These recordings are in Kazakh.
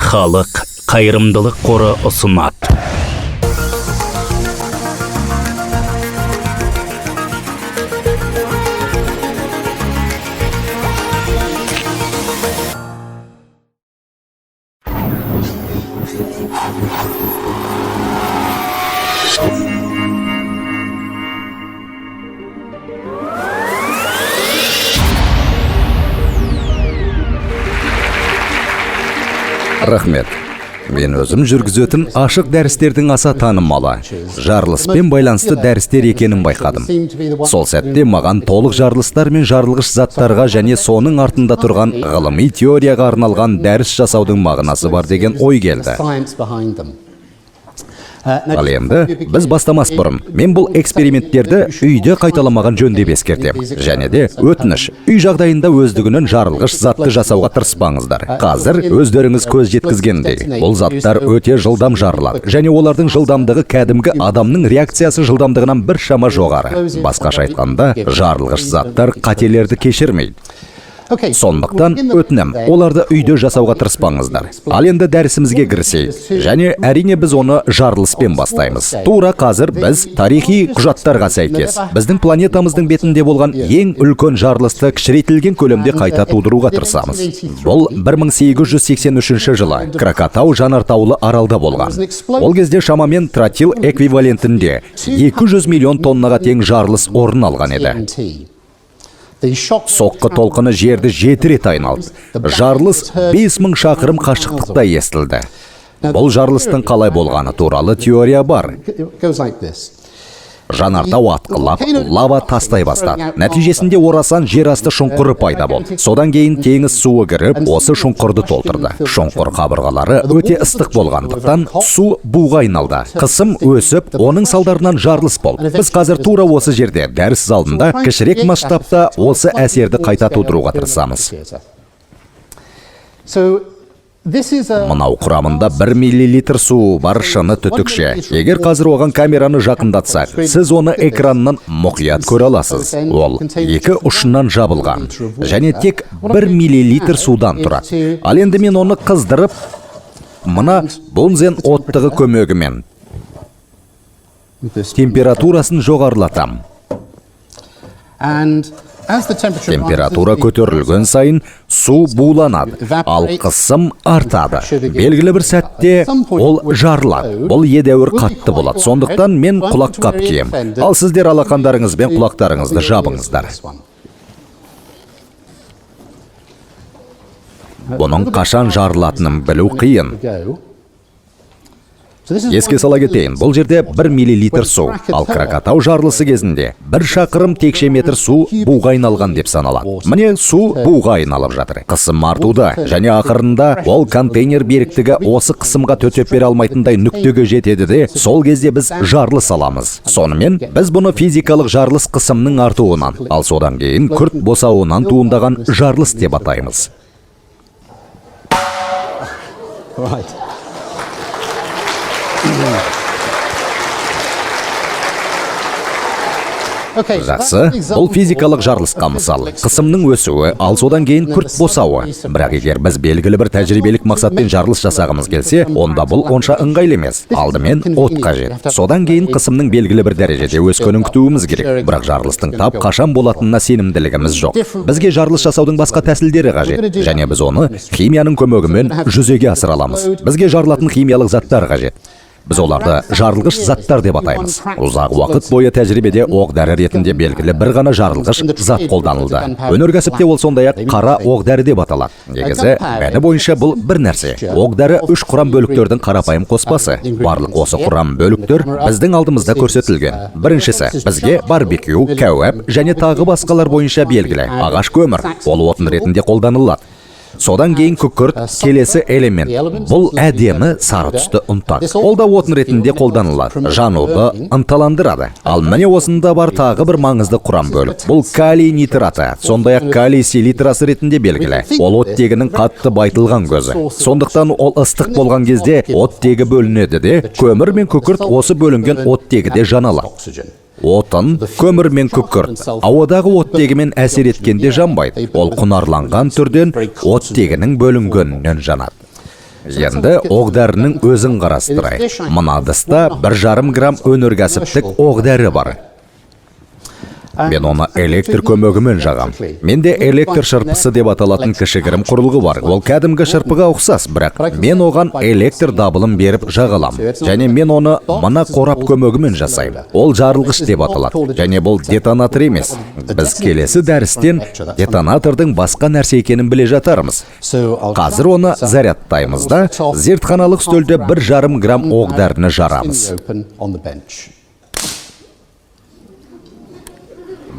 Халық қайырымдылық қоры ұсынады. Рахмет. Мен өзім жүргізетін ашық дәрістердің аса танымалы, жарылыспен байланысты дәрістер екенін байқадым. Сол сәтте маған толық жарылыстар мен жарылғыш заттарға және соның артында тұрған ғылыми теорияға арналған дәріс жасаудың мағынасы бар деген ой келді. Ал енді біз бастамас бұрын мен бұл эксперименттерді үйде қайталамаған жөн деп ескертемін. Және де өтініш, үй жағдайында өздігінен жарылғыш затты жасауға тырыспаңыздар. Қазір өздеріңіз көз жеткізгендей, бұл заттар өте жылдам жарылады және олардың жылдамдығы кәдімгі адамның реакциясы жылдамдығынан біршама жоғары. Басқаша айтқанда, жарылғыш заттар қателерді кешірмейді. Сондықтан өтінім, оларды үйде жасауға тырыспаңыздар. Ал енді дәрісімізге кірісейік. Және әрине біз оны жарылыспен бастаймыз. Тура қазір біз тарихи құжаттарға сәйкес біздің планетамыздың бетінде болған ең үлкен жарылысты кішірейтілген көлемде қайта тудыруға тырысамыз. Бұл 1883 жылы Кракатау жанартаулы аралда болған. Ол кезде шамамен тротил эквивалентінде 200 миллион тоннаға тең жарылыс орын алған еді. Соққы толқыны жерді 7 рет айналды. Жарылыс 5000 шақырым қашықтықта естілді. Бұл жарылыстың қалай болғаны туралы теория бар. Жанартау атқылап, лава тастай бастады. Нәтижесінде орасан жерасты шұңқыры пайда болды. Содан кейін теңіз суы кіріп, осы шұңқырды толтырды. Шұңқыр қабырғалары өте ыстық болғандықтан су буға айналды. Қысым өсіп, оның салдарынан жарылыс болды. Біз қазір тура осы жерде, дәріс залында кішірек масштабта осы әсерді қайта тудыруға тырысамыз. Мынау құрамында 1 миллилитр суы бар шыны түтікше. Егер қазір оған камераны жақындатсақ, сіз оны экраннан мұқият көре аласыз. Ол екі ұшынан жабылған және тек 1 миллилитр судан тұрады. Ал енді мен оны қыздырып, мына бунзен оттығы көмегімен температурасын жоғарылатам. Температура көтерілген сайын су буланады, ал қысым артады. Белгілі бір сәтте ол жарылады. Бұл едәуір қатты болады. Сондықтан мен құлаққап кием. Ал сіздер алақандарыңызбен құлақтарыңызды жабыңыздар. Бұның қашан жарылатынын білу қиын. Еске сала кетейін, бұл жерде 1 миллилитр су, ал Кракатау жарылысы кезінде 1 шақырым текше метр су буға айналған деп саналады. Міне су буға айналып жатыр. Қысым артуда және ақырында ол контейнер беріктігі осы қысымға төтеп бере алмайтындай нүктеге жетеді де, сол кезде біз жарылыс аламыз. Сонымен біз бұны физикалық жарылыс қысымның артуынан, ал содан кейін күрт босауынан туындаған жарылыс деп атаймыз. Жақсы, бұл физикалық жарылысқа мысал. Қысымның өсуі, ал содан кейін күрт босауы. Бірақ егер біз белгілі бір тәжірибелік мақсатпен жарылыс жасағымыз келсе, онда бұл онша ыңғайлы емес. Алдымен от қажет. Содан кейін қысымның белгілі бір дәрежеде өскенін күтуіміз керек. Бірақ жарылыстың тап қашан болатынына сенімділігіміз жоқ. Бізге жарылыс жасаудың басқа тәсілдері қажет. Және біз оны химияның көмегімен жүзеге асыра аламыз. Бізге жарылатын химиялық заттар қажет. Біз оларды жарылғыш заттар деп атаймыз. Ұзақ уақыт бойы тәжірибеде оқ дәрі ретінде белгілі бір ғана жарылғыш зат қолданылды. Өнеркәсіпте ол сондай-ақ қара оқ дәрі деп аталады. Негізі, мәні бойынша бұл бір нәрсе. Оқ дәрі үш құрам бөліктердің қарапайым қоспасы. Барлық осы құрам бөліктер біздің алдымызда көрсетілген. Біріншісі, бізге барбекю, кәуап және тағы басқалар бойынша белгілі ағаш көмір. Ол отын ретінде қолданылады. Содан кейін күкірт, келесі элемент. Бұл әдемі сары түсті ұнтақ. Ол да отын ретінде қолданылады. Жануды ынталандырады. Ал міне осында бар тағы бір маңызды құрам бөлік. Бұл калий нитраты, сондай-ақ калий селитрасы ретінде белгілі. Ол оттегінің қатты байытылған көзі. Сондықтан ол ыстық болған кезде оттегі бөлінеді де, көмір мен күкірт осы бөлінген оттегіде жаналады. Отын, көмір мен күкірт ауадағы оттегімен әсер еткенде жанбайды. Ол құнарланған түрден оттегінің бөлінгенінен жанады. Енді оқ-дәрінің өзін қарастырайық. Мына ыдыста 1,5 грамм өнеркәсіптік оқ-дәрі бар. Мен оны электр көмегімен жағам. Менде электр шырпысы деп аталатын кішігірім құрылғы бар. Ол кәдімгі шырпыға ұқсас, бірақ мен оған электр дабылын беріп жаға алам. Және мен оны мына қорап көмегімен жасаймын. Ол жарылғыш деп аталады. Және бұл детонатор емес. Біз келесі дәрістен детонатордың басқа нәрсе екенін біле жатармыз. Қазір оны зарядтаймыз да, зертханалық үстелде 1,5 грамм оқ-дәріні жарамыз.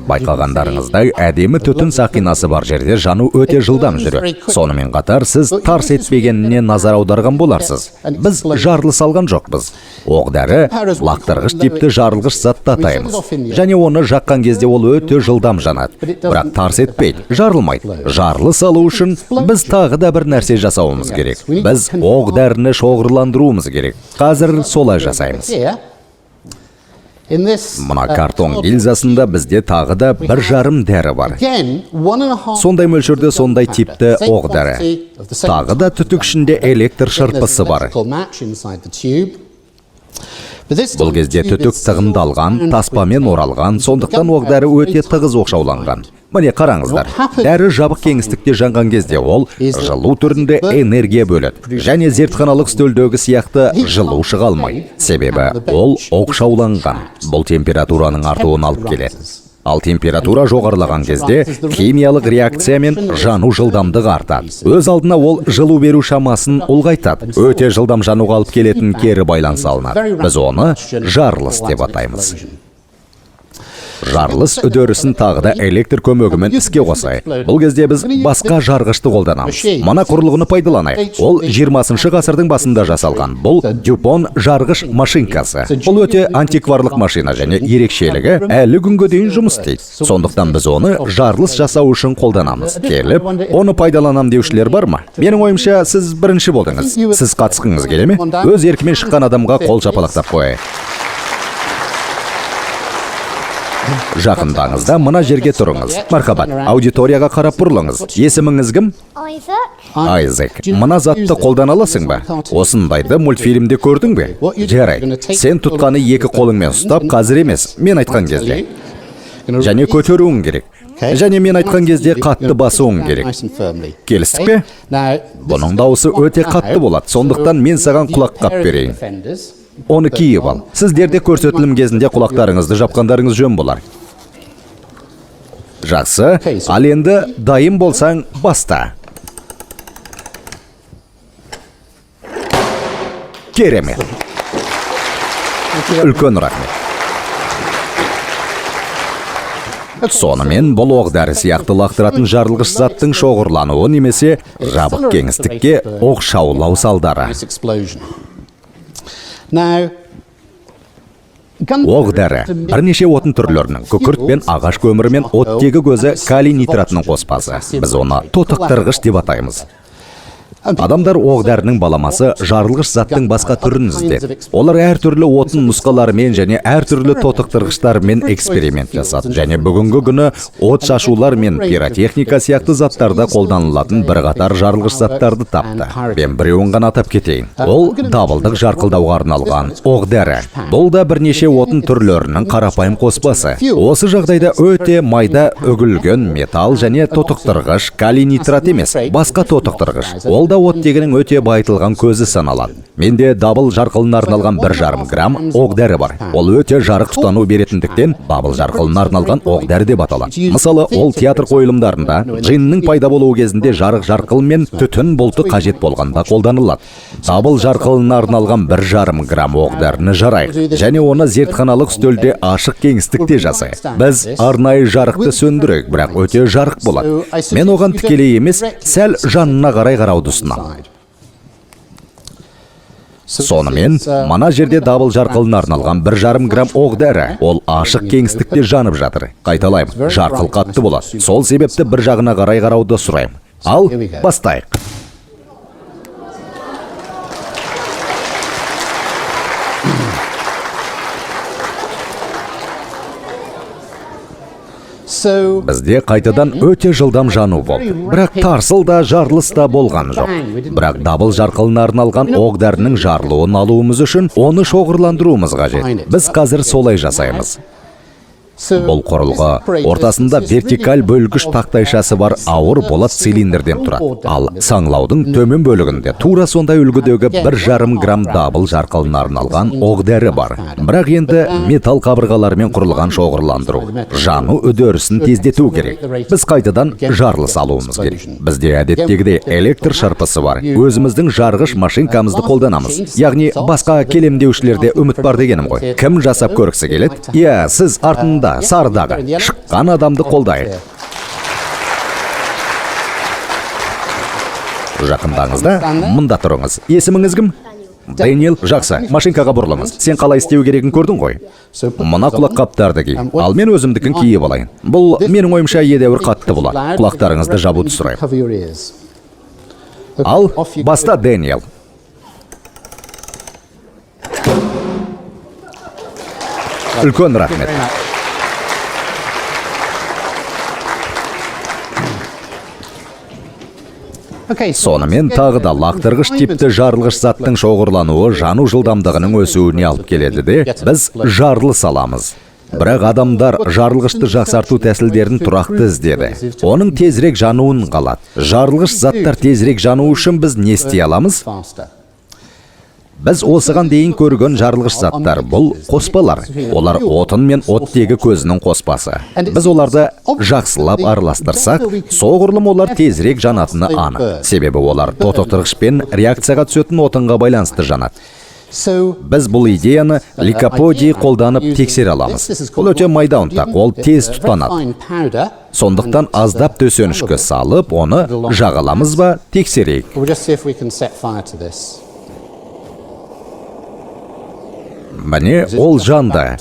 Байқағандарыңыздай, әдемі түтін сақинасы бар жерде жану өте жылдам жүреді. Сонымен қатар сіз тарс етпегеніне назар аударған боларсыз. Біз жарылыс алған жоқпыз. Оқ-дәрі лақтырғыш типті жарылғыш затты атаймыз. Және оны жаққан кезде ол өте жылдам жанады. Бірақ тарс етпейді, жарылмайды. Жарылыс алу үшін біз тағы да бір нәрсе жасауымыз керек. Біз оқ-дәріні шоғырландыруымыз керек. Қазір солай жасаймыз. Мына картон гильзасында бізде тағы да 1,5 дәрі бар. Сондай мөлшерде сондай типті оқ дәрі. Тағы да түтік ішінде электр шырпысы бар. Бұл кезде түтік тығындалған, таспамен оралған, сондықтан оқ дәрі өте тығыз оқшауланған. Міне қараңыздар, дәрі жабық кеңістікте жанған кезде ол жылу түрінде энергия бөледі. Және зертханалық үстелдегі сияқты жылу шыға алмайды. Себебі ол оқшауланған. Бұл температураның артуын алып келеді. Ал температура жоғарылаған кезде химиялық реакция мен жану жылдамдығы артады. Өз алдына ол жылу беру шамасын ұлғайтады. Өте жылдам жануға алып келетін кері байланыс алынады. Біз оны жарылыс деп атаймыз. Жарылыс үдерісін тағы да электр көмегімен іске қосайық. Бұл кезде біз басқа жарғышты қолданамыз. Мына құрылғыны пайдаланайық. Ол 20 ғасырдың басында жасалған. Бұл Дюпон жарғыш машинкасы. Бұл өте антикварлық машина және ерекшелігі әлі күнге дейін жұмыс істейді. Сондықтан біз оны жарылыс жасау үшін қолданамыз. Келіп, оны пайдаланам деушілер бар ма? Менің ойымша, сіз бірінші болдыңыз. Сіз қатысқыңыз келе ме? Өз еркімен шыққан адамға қол шапалақтап қояйық. Жақындаңызда мына жерге тұрыңыз. Мархабат, аудиторияға қарап бұрылыңыз. Есіміңіз кім? Айзек. Мына затты қолдана аласың ба? Осындайды мультфильмде көрдің бе? Жарайды. Сен тұтқаны екі қолыңмен ұстап, қазір емес, мен айтқан кезде. Және көтеруің керек. Және мен айтқан кезде қатты басуың керек. Келістік пе? Бұның дауысы өте қатты болады, сондықтан мен саған құлаққап берейін. Оны киіп ал. Сіздер де көрсетілім кезінде құлақтарыңызды жапқандарыңыз жөн болар. Жақсы, ал енді дайын болсаң, баста. Керемет. Үлкен рахмет. Сонымен бұл оқ дәрі сияқты лақтыратын жарылғыш заттың шоғырлануы немесе жабық кеңістікке оқшаулау салдары. Оқ дәрі бірнеше отын түрлерінің, күкірт пен ағаш көмірі мен оттегі көзі калий нитратының қоспасы. Біз оны тотықтырғыш деп атаймыз. Адамдар оқ дәрінің баламасы жарылғыш заттың басқа түрін іздеді. Олар әртүрлі отын нұсқаларымен және әртүрлі тотықтырғыштармен эксперимент жасады. Және бүгінгі күні от шашулар мен пиротехника сияқты заттарда қолданылатын бірқатар жарылғыш заттарды тапты. Мен біреуін ғана атап кетейін. Ол дабылдық жарқылдауға арналған оқ дәрі. Бұл да бірнеше отын түрлерінің қарапайым қоспасы. Осы жағдайда өте майда үгілген металл және тотықтырғыш калий нитрат емес, басқа тотықтырғыш. Ол да оттегінің өте байытылған көзі саналады. Менде дабыл жарқылына арналған 1,5 грамм оқ дәрі бар. Ол өте жарық тұтану беретіндіктен дабыл жарқылына арналған оқ дәрі деп аталады. Мысалы, ол театр қойылымдарында джиннің пайда болуы кезінде жарық жарқыл мен түтін бұлты қажет болғанда қолданылады. Дабыл жарқылына арналған 1,5 грамм оқ дәріні жарайық және оны зертханалық үстелде ашық кеңістікте жасайық. Біз арнайы жарықты сөндірейік, бірақ өте жарық болады. Мен оған тікелей емес, сәл жанына қарай қарауды ұсынамын. Сонымен, мына жерде дабыл жарқылына арналған 1,5 грамм оқ дәрі. Ол ашық кеңістікте жанып жатыр. Қайталаймын, жарқыл қатты болады. Сол себепті бір жағына қарай қарауды сұраймын. Ал, бастайық. Бізде қайтадан өте жылдам жану болды. Бірақ тарсыл да, жарылыс та болған жоқ. Бірақ дабыл жарқылына арналған оқ дәрінің жарылуын алуымыз үшін оны шоғырландыруымыз қажет. Біз қазір солай жасаймыз. Бұл құрылғы ортасында вертикаль бөлгіш тақтайшасы бар ауыр болат цилиндрден тұрады. Ал саңлаудың төмен бөлігінде тура сондай үлгідегі 1,5 грамм дабыл жарқылына арналған оқ дәрі бар. Бірақ енді металл қабырғалармен құрылған шоғырландыру жану үдерісін тездету керек. Біз қайтадан жарылыс алуымыз керек. Бізде әдеттегідей электр шарпысы бар. Өзіміздің жарғыш машинкамызды қолданамыз. Яғни басқа келемдеушілерде үміт бар дегенім ғой. Кім жасап көргісі келеді? Иә, сіз артында сарыдағы шыққан адамды қолдайық. Жақындаңыз да, мында тұрыңыз. Есіміңіз кім? Дэниел, жақсы. Машинкаға бұрылыңыз. Сен қалай істеу керегін көрдің ғой? Мына құлаққаптарды ки. Ал мен өзімдікін киіп алайын. Бұл менің ойымша едәуір қатты болады. Құлақтарыңызды жабуды сұраймын. Ал, баста, Дэниел. Үлкен рахмет. Сонымен тағы да лақтырғыш типті жарылғыш заттың шоғырлануы жану жылдамдығының өсуіне алып келеді де, біз жарылыс аламыз. Бірақ адамдар жарылғышты жақсарту тәсілдерін тұрақты іздеді. Оның тезірек жануын қалады. Жарылғыш заттар тезірек жану үшін біз не істей аламыз? Біз осыған дейін көрген жарылғыш заттар бұл қоспалар. Олар отын мен оттегі көзінің қоспасы. Біз оларды жақсылап араластырсақ, соғұрлым олар тезірек жанатыны анық. Себебі олар тотықтырғышпен реакцияға түсетін отынға байланысты жанады. Біз бұл идеяны ликоподий қолданып тексере аламыз. Бұл өте майда ұнтақ, ол тез тұтанады. Сондықтан аздап төсенішкі салып, оны жағаламыз ба, тексерейік. Міне, ол жанды.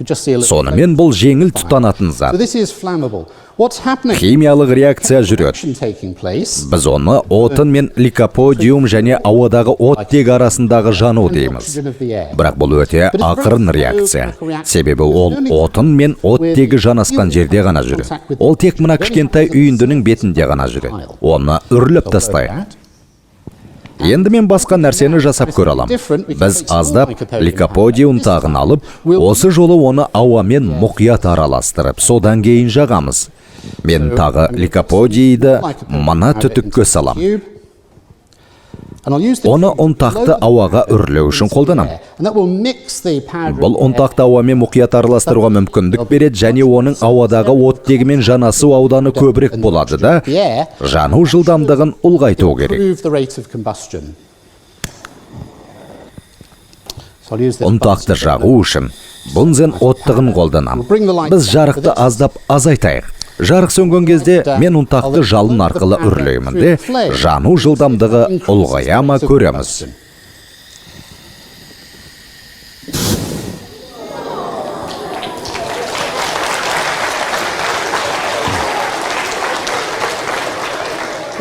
Сонымен бұл жеңіл тұтанатын зат. Химиялық реакция жүреді. Біз оны отын мен ликоподиум және ауадағы оттек арасындағы жану дейміз. Бірақ бұл өте ақырын реакция. Себебі ол отын мен оттегі жанасқан жерде ғана жүреді. Ол тек мына кішкентай үйіндінің бетінде ғана жүреді. Оны үрлеп тастайық. Енді мен басқа нәрсені жасап көре алам. Біз аздап ликоподий ұнтағын алып, осы жолы оны ауамен мұқият араластырып, содан кейін жағамыз. Мен тағы ликоподийді мына түтікке салам. Оны ұнтақты ауаға үрлеу үшін қолданам. Бұл ұнтақты ауамен мұқият араластыруға мүмкіндік береді және оның ауадағы оттегімен жанасу ауданы көбірек болады да, жану жылдамдығын ұлғайту керек. Ұнтақты жағу үшін бунзен оттығын қолданам. Біз жарықты аздап азайтайық. Жарық сөнген кезде мен ұнтақты жалын арқылы үрлеймін де, жану жылдамдығы ұлғая ма көреміз.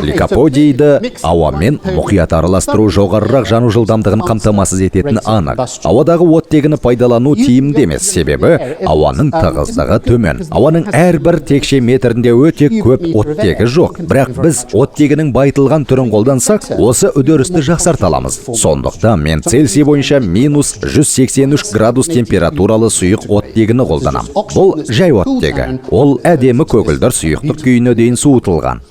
Ликоподийді ауамен мұқият араластыру жоғарырақ жану жылдамдығын қамтамасыз ететіні анық. Ауадағы оттегіні пайдалану тиімді емес, себебі ауаның тығыздығы төмен. Ауаның әрбір текше метрінде өте көп оттегі жоқ. Бірақ біз оттегінің байытылған түрін қолдансақ, осы үдерісті жақсарта аламыз. Сондықтан мен Цельсий бойынша минус 183 градус температуралы сұйық оттегіні қолданам. Бұл жай оттегі. Ол әдемі көгілдір сұйықтық күйіне дейін суытылған.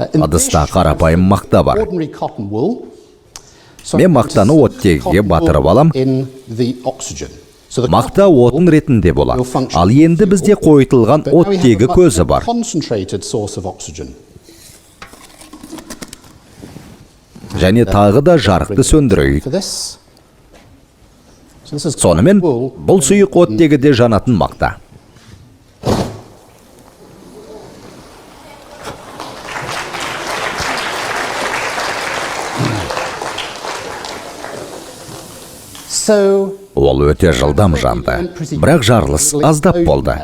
Ыдыста қарапайым мақта бар. Мен мақтаны оттегіге батырып алам. Мақта отын ретінде болады. Ал енді бізде қойытылған оттегі көзі бар. Және тағы да жарықты сөндірейік. Сонымен бұл сұйық оттегіде жанатын мақта. Ол өте жылдам жанды, бірақ жарылыс аздап болды.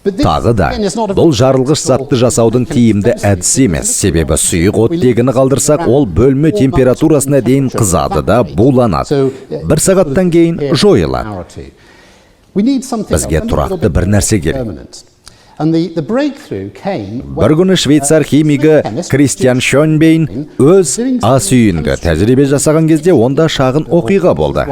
Тағы да, бұл жарылғыш затты жасаудың тиімді әдісі емес, себебі сұйық оттегіні қалдырсақ, ол бөлме температурасына дейін қызады да буланады. Бір сағаттан кейін жойылады. Бізге тұрақты бір нәрсе керек. Бір күні швейцар химигі Кристиан Шönбейн өз ас үйінде тәжірибе жасаған кезде онда шағын оқиға болды.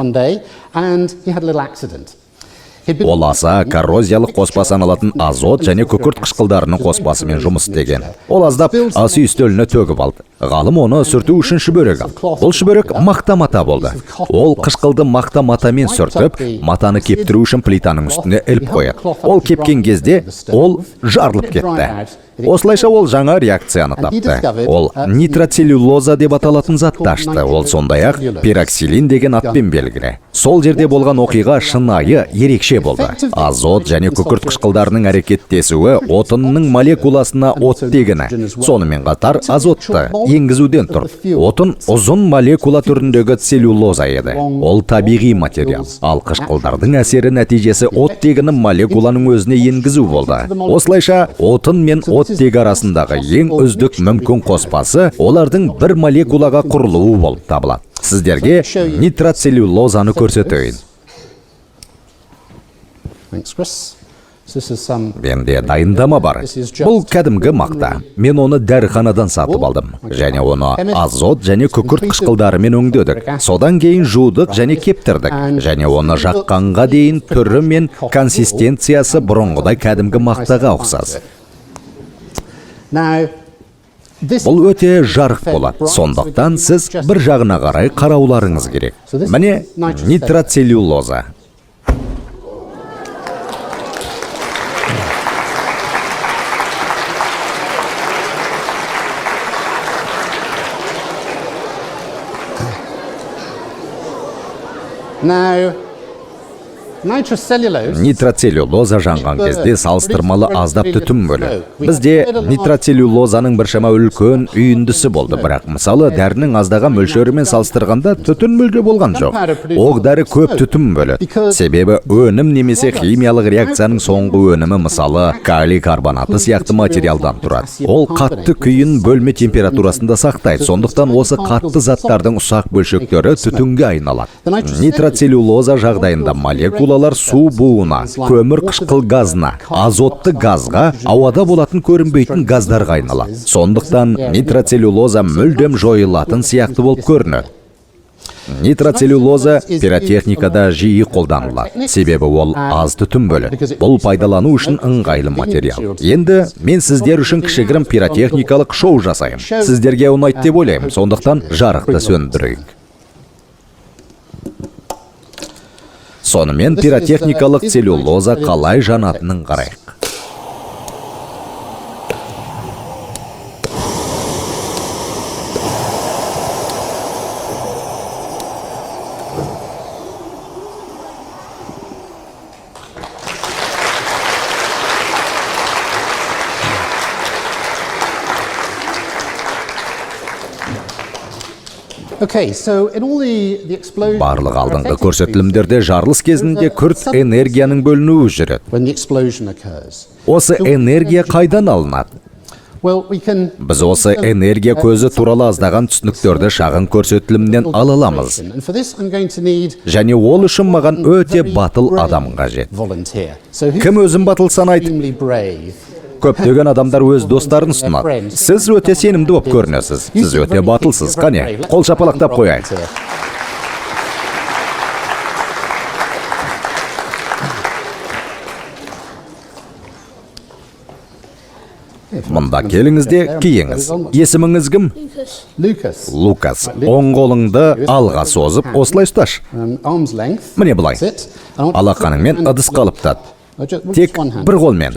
Ол аса коррозиялық қоспа саналатын азот және күкірт қышқылдарының қоспасымен жұмыс істеген. Ол аздап ас үй үстеліне төгіп алды. Ғалым оны сүрту үшін шүберек алды. Бұл шүберек мақта мата болды. Ол қышқылды мақта матамен сүртіп, матаны кептіру үшін плитаның үстіне іліп қояды. Ол кепкен кезде ол жарылып кетті. Осылайша ол жаңа реакцияны тапты. Ол нитроцеллюлоза деп аталатын затты ашты. Ол сондай-ақ пироксилин деген атпен белгілі. Сол жерде болған оқиға шынайы ерекше болды. Азот және күкірт қышқылдарының әрекеттесуі отынның молекуласына оттегіні, сонымен қатар азотты енгізуден тұрды. Отын ұзын молекула түріндегі целлюлоза еді. Ол табиғи материал. Ал қышқылдардың әсері нәтижесі оттегіні молекуланың өзіне енгізу болды. Осылайша отын мен оттегі арасындағы ең үздік мүмкін қоспасы олардың бір молекулаға құрылуы болып табылады. Сіздерге нитроцеллюлозаны көрсетейін. Менде дайындама бар. Бұл кәдімгі мақта. Мен оны дәріханадан сатып алдым. Және оны азот және күкірт қышқылдарымен өңдедік. Содан кейін жудық және кептірдік. Және оны жаққанға дейін түрі мен консистенциясы бұрынғыдай кәдімгі мақтаға ұқсас. Бұл өте жарық болады. Сондықтан сіз бір жағына қарай қарауларыңыз керек. Міне нитроцеллюлоза. Нитроцеллюлоза жанған кезде салыстырмалы аздап түтін бөледі. Бізде нитроцеллюлозаның біршама үлкен үйіндісі болды, бірақ мысалы дәрінің аздаған мөлшерімен салыстырғанда түтін мүлде болған жоқ. Оқ дәрі көп түтін бөледі. Себебі өнім немесе химиялық реакцияның соңғы өнімі мысалы калий карбонаты сияқты материалдан тұрады. Ол қатты күйін бөлме температурасында сақтайды. Сондықтан осы қатты заттардың ұсақ бөлшектері түтінге айналады. Нитроцеллюлоза жағдайында молекулалар су буына, көмір қышқыл газына, азотты газға, ауада болатын көрінбейтін газдарға айналады. Сондықтан нитроцеллюлоза мүлдем жойылатын сияқты болып көрінеді. Нитроцеллюлоза пиротехникада жиі қолданылады, себебі ол аз түтін бөледі. Бұл пайдалану үшін ыңғайлы материал. Енді мен сіздер үшін кішігірім пиротехникалық шоу жасаймын. Сіздерге ұнайды деп ойлаймын, сондықтан жарықты сөндірейік. Сонымен пиротехникалық целлюлоза қалай жанатынын қарайық. Барлық алдыңғы көрсетілімдерде жарылыс кезінде күрт энергияның бөлінуі жүреді. Осы энергия қайдан алынады? Біз осы энергия көзі туралы аздаған түсініктерді шағын көрсетілімнен ала аламыз. Және ол үшін маған өте батыл адам қажет. Кім өзін батыл санайды? Көптеген адамдар өз достарын ұсынады. Сіз өте сенімді болып көрінесіз. Сіз өте батылсыз. Қане, қол шапалақтап қояйық. Мұнда келіңіз де киіңіз. Есіміңіз кім? Лукас. Оң қолыңды алға созып, осылай ұсташ. Міне былай. Алақаныңмен ыдыс қалыптат. Тек бір қолмен.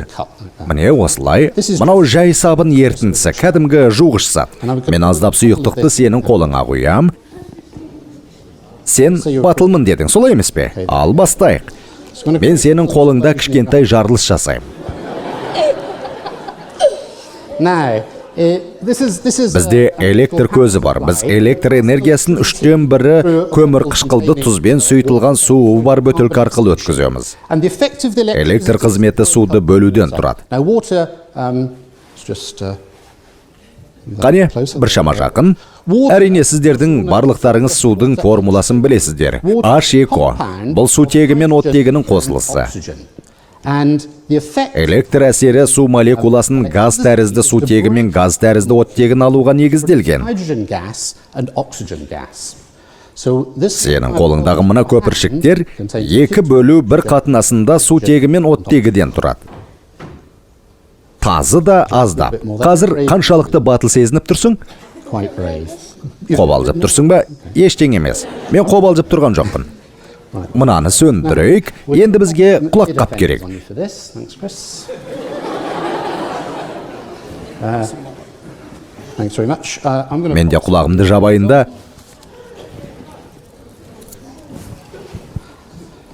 Міне осылай. Мынау жай сабын ерітіндісі, кәдімгі жуғыш зат. Мен аздап сұйықтықты сенің қолыңа құям. Сен батылмын дедің, солай емес пе? Ал бастайық. Мен сенің қолыңда кішкентай жарылыс жасаймын. Бізде электр көзі бар. Біз электр энергиясын 1/3 көмір қышқылды тұзбен сұйытылған суы бар бөтелке арқылы өткіземіз. Электр қызметі суды бөлуден тұрады. Қане, біршама жақын. Әрине, сіздердің барлықтарыңыз судың формуласын білесіздер. H2O. Бұл сутегі мен оттегінің қосылысы. Электр әсері су молекуласын газ тәрізді сутегі мен газ тәрізді оттегін алуға негізделген. Сенің қолыңдағы мына көпіршіктер 2:1 қатынасында сутегі мен оттегіден тұрады. Тазы да аздап. Қазір қаншалықты батыл сезініп тұрсың? Қобалжып тұрсың ба? Ештеңе емес. Мен қобалжып тұрған жоқпын. Мынаны сөндірейік. Енді бізге құлаққап керек. Мен де құлағымды жабайын да.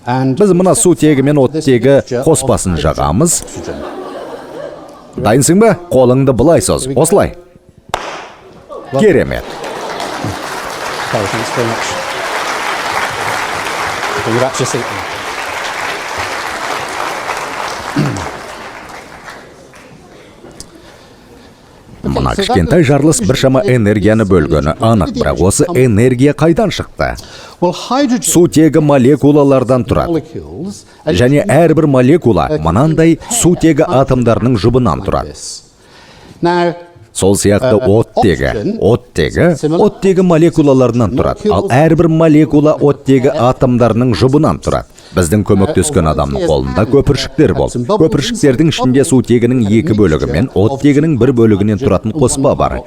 Біз мына сутегі мен оттегі қоспасын жағамыз. Дайынсың ба? Қолыңды былай соз. Осылай. Керемет. Мына кішкентай жарылыс біршама энергияны бөлгені анық, бірақ осы энергия қайдан шықты? Сутегі молекулалардан тұрады. Және әрбір молекула мынандай сутегі атомдарының жұбынан тұрады. Сол сияқты оттегі молекулаларынан тұрады, ал әрбір молекула оттегі атомдарының жұбынан тұрады. Біздің көмектескен адамның қолында көпіршіктер болды. Көпіршіктердің ішінде сутегінің 2 бөлігі мен оттегінің 1 бөлігінен тұратын қоспа бар.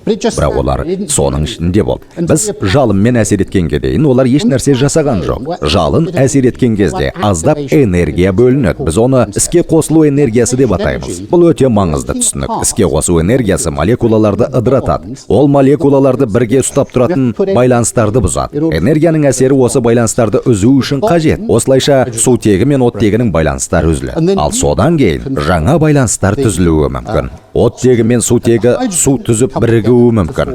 Бірақ олар соның ішінде болды. Біз жалынмен әсер еткенге дейін олар еш нәрсе жасаған жоқ. Жалын әсер еткен кезде аздап энергия бөлінеді. Біз оны іске қосылу энергиясы деп атаймыз. Бұл өте маңызды түсінік. Іске қосу энергиясы молекулаларды ыдыратады. Ол молекулаларды бірге ұстап тұратын байланыстарды бұзады. Энергияның әсері осы байланыстарды үзу үшін қажет. Осылайша сутегі мен оттегінің байланыстары үзіледі. Ал содан кейін жаңа байланыстар түзілуі мүмкін. Оттегі мен сутегі су түзіп бірігуі мүмкін.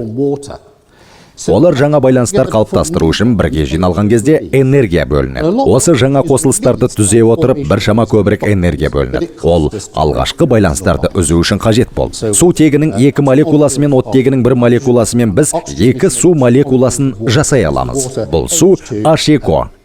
Олар жаңа байланыстар қалыптастыру үшін бірге жиналған кезде энергия бөлінеді. Осы жаңа қосылыстарды түзе отырып, біршама көбірек энергия бөлінеді. Ол алғашқы байланыстарды үзу үшін қажет болды. Сутегінің 2 молекуласы мен оттегінің 1 молекуласымен біз 2 су молекуласын жасай аламыз. Бұл су H2O.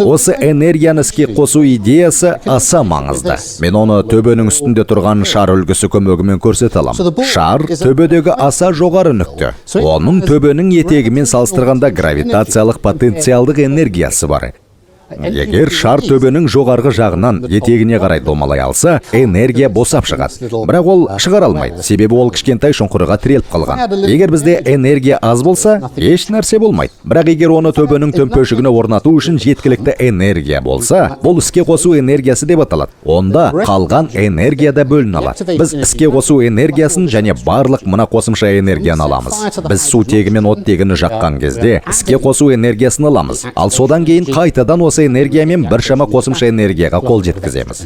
Осы энергияны іске қосу идеясы аса маңызды. Мен оны төбенің үстінде тұрған шар үлгісі көмегімен көрсете аламын. Шар төбедегі аса жоғары нүкте. Оның төбенің етегімен салыстырғанда гравитациялық потенциалдық энергиясы бар. Егер шар төбенің жоғарғы жағынан етегіне қарай домалай алса, энергия босап шығады. Бірақ ол шығара алмайды, себебі ол кішкентай шұңқырға тіреліп қалған. Егер бізде энергия аз болса, еш нәрсе болмайды. Бірақ егер оны төбенің төмпешігіне орнату үшін жеткілікті энергия болса, бұл іске қосу энергиясы деп аталады. Онда қалған энергия да бөліне алады. Біз іске қосу энергиясын және барлық мына қосымша энергияны аламыз. Біз сутегі мен оттегіні жаққан кезде іске қосу энергиясын аламыз. Ал содан кейін қайтадан осы энергиямен біршама қосымша энергияға қол жеткіземіз.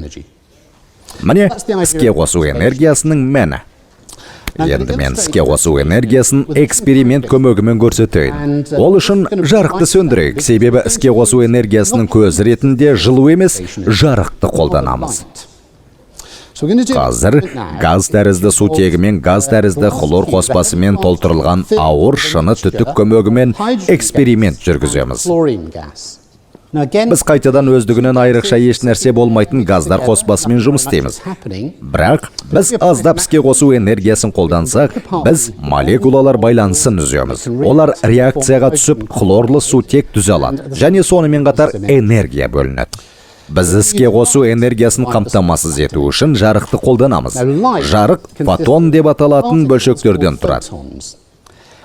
Міне іске қосу энергиясының мәні. Енді мен іске қосу энергиясын эксперимент көмегімен көрсетейін. Ол үшін жарықты сөндірейік, себебі іске қосу энергиясының көзі ретінде жылу емес, жарықты қолданамыз. Қазір газ тәрізді сутегі мен газ тәрізді хлор қоспасымен толтырылған ауыр шыны түтік көмегімен эксперимент жүргіземіз. Біз қайтадан өздігінен айрықша еш нәрсе болмайтын газдар қоспасымен жұмыс істейміз. Бірақ біз аздап іске қосу энергиясын қолдансақ, біз молекулалар байланысын үземіз. Олар реакцияға түсіп, хлорлы сутек түзе алады және сонымен қатар энергия бөлінеді. Біз іске қосу энергиясын қамтамасыз ету үшін жарықты қолданамыз. Жарық фотон деп аталатын бөлшектерден тұрады.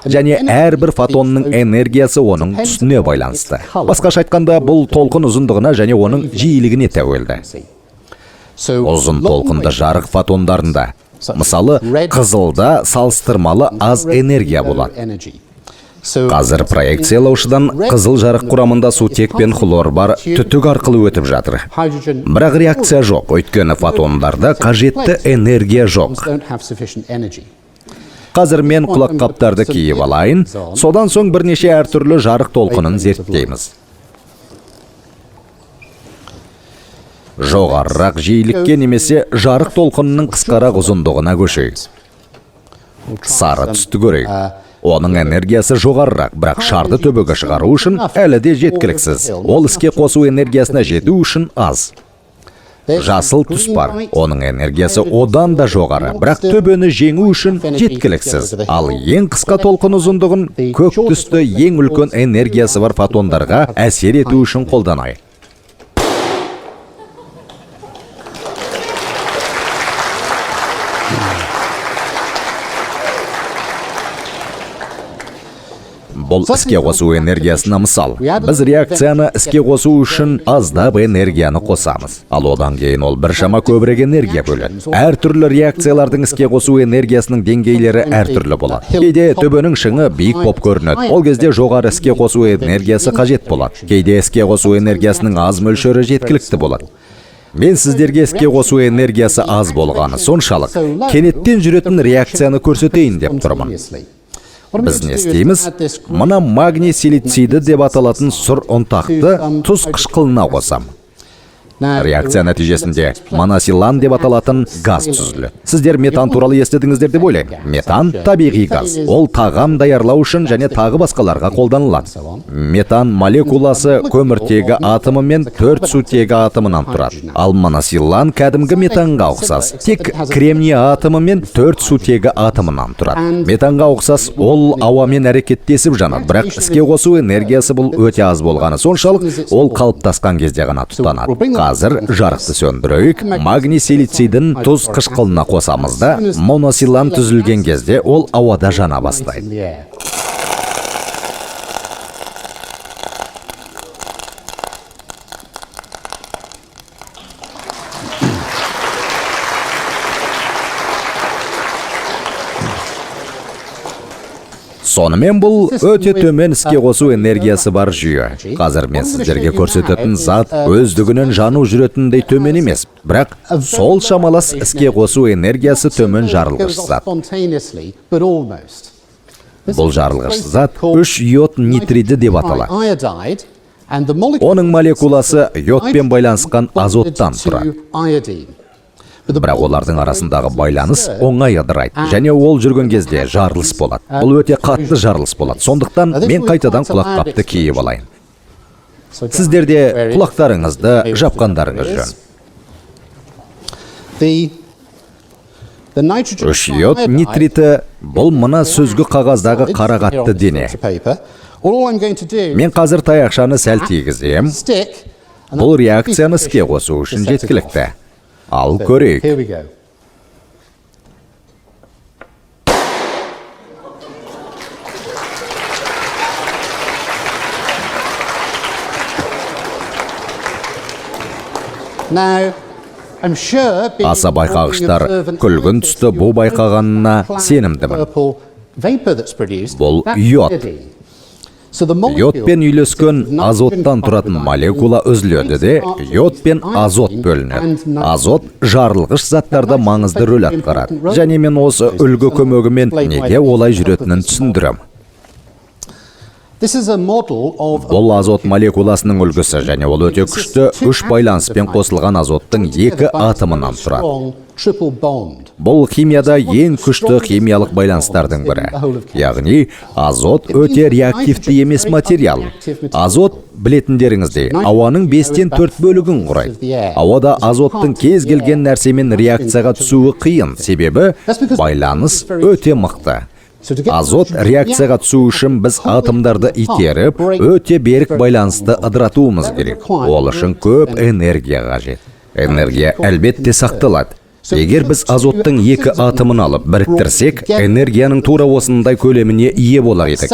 Және әрбір фотонның энергиясы оның түсіне байланысты. Басқаша айтқанда, бұл толқын ұзындығына және оның жиілігіне тәуелді. Ұзын толқынды жарық фотондарында, мысалы, қызылда салыстырмалы аз энергия болады. Қазір проекциялаушыдан қызыл жарық құрамында сутек пен хлор бар түтік арқылы өтіп жатыр. Бірақ реакция жоқ, өйткені фотондарда қажетті энергия жоқ. Қазір мен құлаққаптарды киіп алайын, содан соң бірнеше әртүрлі жарық толқынын зерттейміз. Жоғарырақ жиілікке немесе жарық толқынының қысқарақ ұзындығына көшейік. Сары түсті көрейік. Оның энергиясы жоғарырақ, бірақ шарды төбеге шығару үшін әлі де жеткіліксіз. Ол іске қосу энергиясына жету үшін аз. Жасыл түс бар. Оның энергиясы одан да жоғары, бірақ төбені жеңу үшін жеткіліксіз. Ал ең қысқа толқын ұзындығын көк түсті ең үлкен энергиясы бар фотондарға әсер ету үшін қолданайық. Бұл іске қосу энергиясына мысал. Біз реакцияны іске қосу үшін аздап энергияны қосамыз. Ал одан кейін ол біршама көбірек энергия бөледі. Әртүрлі реакциялардың іске қосу энергиясының деңгейлері әртүрлі болады. Кейде төбенің шыңы биік боп көрінеді. Ол кезде жоғары іске қосу энергиясы қажет болады. Кейде іске қосу энергиясының аз мөлшері жеткілікті болады. Мен сіздерге іске қосу энергиясы аз болғаны соншалық кенеттен жүретін реакцияны көрсетейін деп тұрмын. Біз не істейміз? Мына магний силициді деп аталатын сұр ұнтақты тұз қышқылына қосам. Реакция нәтижесінде моносилан деп аталатын газ түзіледі. Сіздер метан туралы естідіңіздер деп ойлаймын. Метан табиғи газ. Ол тағам даярлау үшін және тағы басқаларға қолданылады. Метан молекуласы көміртегі атомы мен 4 сутегі атомынан тұрады. Ал моносилан кәдімгі метанға ұқсас. Тек кремний атомы мен 4 сутегі атомынан тұрады. Метанға ұқсас ол ауамен әрекеттесіп жанады, бірақ іске қосу энергиясы бұл өте аз болғаны соншалық, ол қалыптасқан кезде ғана тұтанады. Қазір жарықты сөндірейік, магний силицидін тұз қышқылына қосамыз да, моносилан түзілген кезде ол ауада жана бастайды. Сонымен бұл өте төмен іске қосу энергиясы бар жүйе. Қазір мен сіздерге көрсететін зат өздігінен жану жүретіндей төмен емес, бірақ сол шамалас іске қосу энергиясы төмен жарылғыш зат. Бұл жарылғыш зат 3 йод нитриді деп аталады. Оның молекуласы йодпен байланысқан азоттан тұрады. Бірақ олардың арасындағы байланыс оңай ыдырайды және ол жүрген кезде жарылыс болады. Бұл өте қатты жарылыс болады. Сондықтан мен қайтадан құлаққапты киіп алайын. Сіздер де құлақтарыңызды жапқандарыңыз жөн. 3 йод нитриті бұл мына сүзгі қағаздағы қара қатты дене. Мен қазір таяқшаны сәл тигізем. Бұл реакцияны іске қосу үшін жеткілікті. Ал көрейік. Аса байқағыштар күлгін түсті бу байқағанына сенімдімін. Бұл йод. Йодпен үйлескен азоттан тұратын молекула үзіледі де, йод пен азот бөлінеді. Азот жарылғыш заттарда маңызды рөл атқарады. Және мен осы үлгі көмегімен неге олай жүретінін түсіндірем. Бұл азот молекуласының үлгісі және ол өте күшті үш байланыспен қосылған азоттың екі атомынан тұрады. Бұл химияда ең күшті химиялық байланыстардың бірі. Яғни, азот өте реактивті емес материал. Азот, білетіндеріңіздей, ауаның 5-тен 4 бөлігін құрайды. Ауада азоттың кез келген нәрсемен реакцияға түсуі қиын, себебі байланыс өте мықты. Азот реакцияға түсу үшін біз атомдарды итеріп, өте берік байланысты ыдыратуымыз керек. Ол үшін көп энергия қажет. Энергия әлбетте сақталады. Егер біз азоттың екі атомын алып біріктірсек, энергияның тура осындай көлеміне ие болар едік.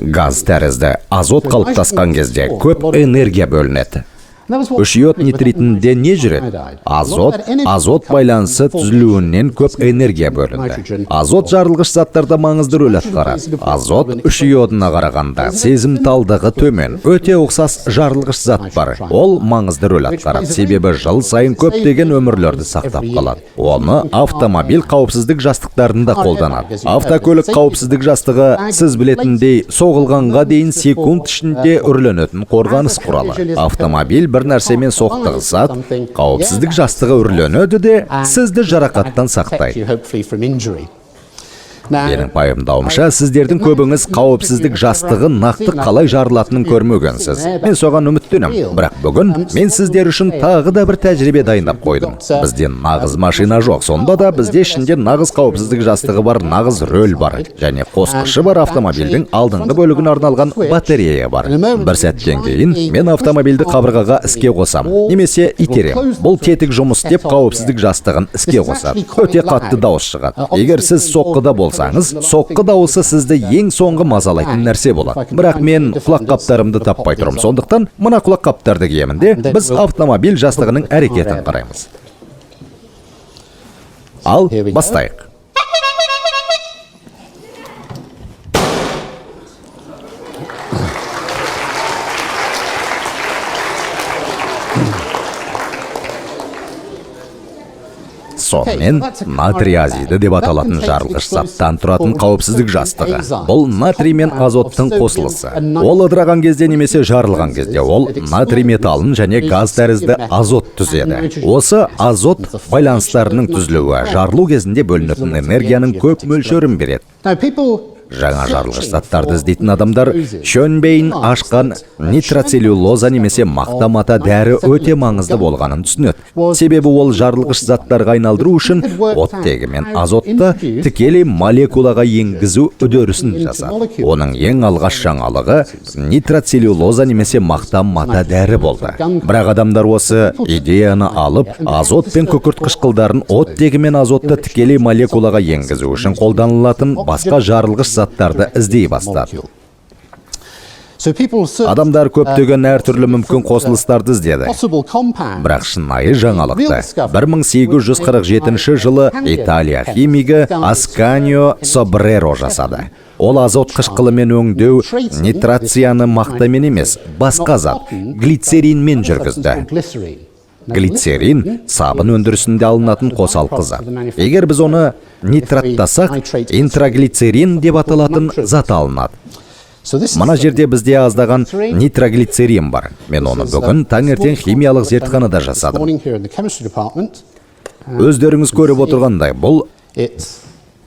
Газ тәрізді азот қалыптасқан кезде көп энергия бөлінеді. 3 йод нитритінде не жүреді? Азот, азот байланысы түзілуінен көп энергия бөлінді. Азот жарылғыш заттарда маңызды рөл атқарады. Азот 3 йодына қарағанда сезімталдығы төмен, өте ұқсас жарылғыш зат бар. Ол маңызды рөл атқарады, себебі жыл сайын көптеген өмірлерді сақтап қалады. Оны автомобиль қауіпсіздік жастықтарында қолданады. Автокөлік қауіпсіздік жастығы, сіз білетіндей, соғылғанға дейін секунд ішінде үрленетін қорғаныс құралы. Автомобиль бір нәрсемен соқтығысады, қауіпсіздік жастығы үрленеді де, сізді жарақаттан сақтайды. Менің пайымдауымша, сіздердің көбіңіз қауіпсіздік жастығы нақты қалай жарылатынын көрмегенсіз. Мен соған үміттенемін. Бірақ бүгін мен сіздер үшін тағы да бір тәжірибе дайындап қойдым. Бізде нағыз машина жоқ, сонда да бізде ішінде нағыз қауіпсіздік жастығы бар, нағыз рөл бар және қосқышы бар автомобильдің алдыңғы бөлігіне арналған батарея бар. Бір сәттен кейін мен автомобильді қабырғаға іске қосам немесе итерем. Бұл тетік жұмыс істеп қауіпсіздік жастығын іске қосады. Өте қатты дауыс шығады. Егер сіз соққыда болсаңыз, соққы дауысы сізді ең соңғы мазалайтын нәрсе болады. Бірақ мен құлаққаптарымды таппай тұрмын. Сондықтан мына құлаққаптарды киемін де, біз автомобиль жастығының әрекетін қараймыз. Ал, бастайық. Сонымен натрий азиді деп аталатын жарылғыш заттан тұратын қауіпсіздік жастығы. Бұл натрий мен азоттың қосылысы. Ол ыдыраған кезде немесе жарылған кезде ол натрий металын және газ тәрізді азот түзеді. Осы азот байланыстарының түзілуі жарылу кезінде бөлінетін энергияның көп мөлшерін береді. Жаңа жарылғыш заттарды іздейтін адамдар Шөнбейн ашқан нитроцеллюлоза немесе мақта мата дәрі өте маңызды болғанын түсінеді. Себебі ол жарылғыш заттарға айналдыру үшін оттегі мен азотты тікелей молекулаға енгізу үдерісін жасады. Оның ең алғаш жаңалығы нитроцеллюлоза немесе мақта мата дәрі болды. Бірақ адамдар осы идеяны алып, азот пен күкірт қышқылдарын оттегі мен азотты тікелей молекулаға енгізу үшін қолданылатын басқа жарылғыш заттарды іздей бастады. Адамдар көптеген әртүрлі мүмкін қосылыстарды іздеді. Бірақ шынайы жаңалықты 1847 жылы Италия химигі Асканио Собреро жасады. Ол азот қышқылымен өңдеу нитрацияны мақтамен емес, басқа зат, глицеринмен жүргізді. Глицерин сабын өндірісінде алынатын қосалқы зат. Егер біз оны нитраттасақ, интроглицерин деп аталатын зат алынады. Мына жерде бізде аздаған нитроглицерин бар. Мен оны бүгін таңертең химиялық зертханада жасадым. Өздеріңіз көріп отырғандай, бұл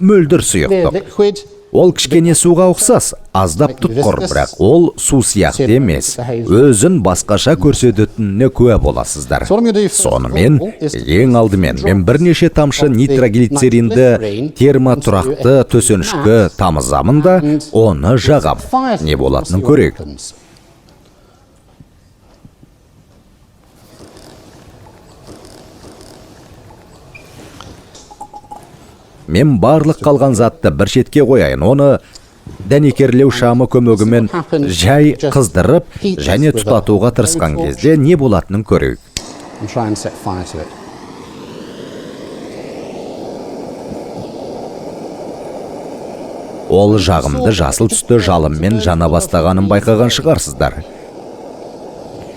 мөлдір сұйықтық. Ол кішкене суға ұқсас, аздап тұтқыр, бірақ ол су сияқты емес. Өзін басқаша көрсететініне куә боласыздар. Сонымен, ең алдымен мен бірнеше тамшы нитроглицеринді термотұрақты төсенішкі тамызамын да, оны жағам. Не болатынын көрейік. Мен барлық қалған затты бір шетке қояйын, оны дәнекерлеу шамы көмегімен жай қыздырып және тұтатуға тырысқан кезде не болатынын көрейік. Ол жағымды жасыл түсті жалынмен жана бастағанын байқаған шығарсыздар.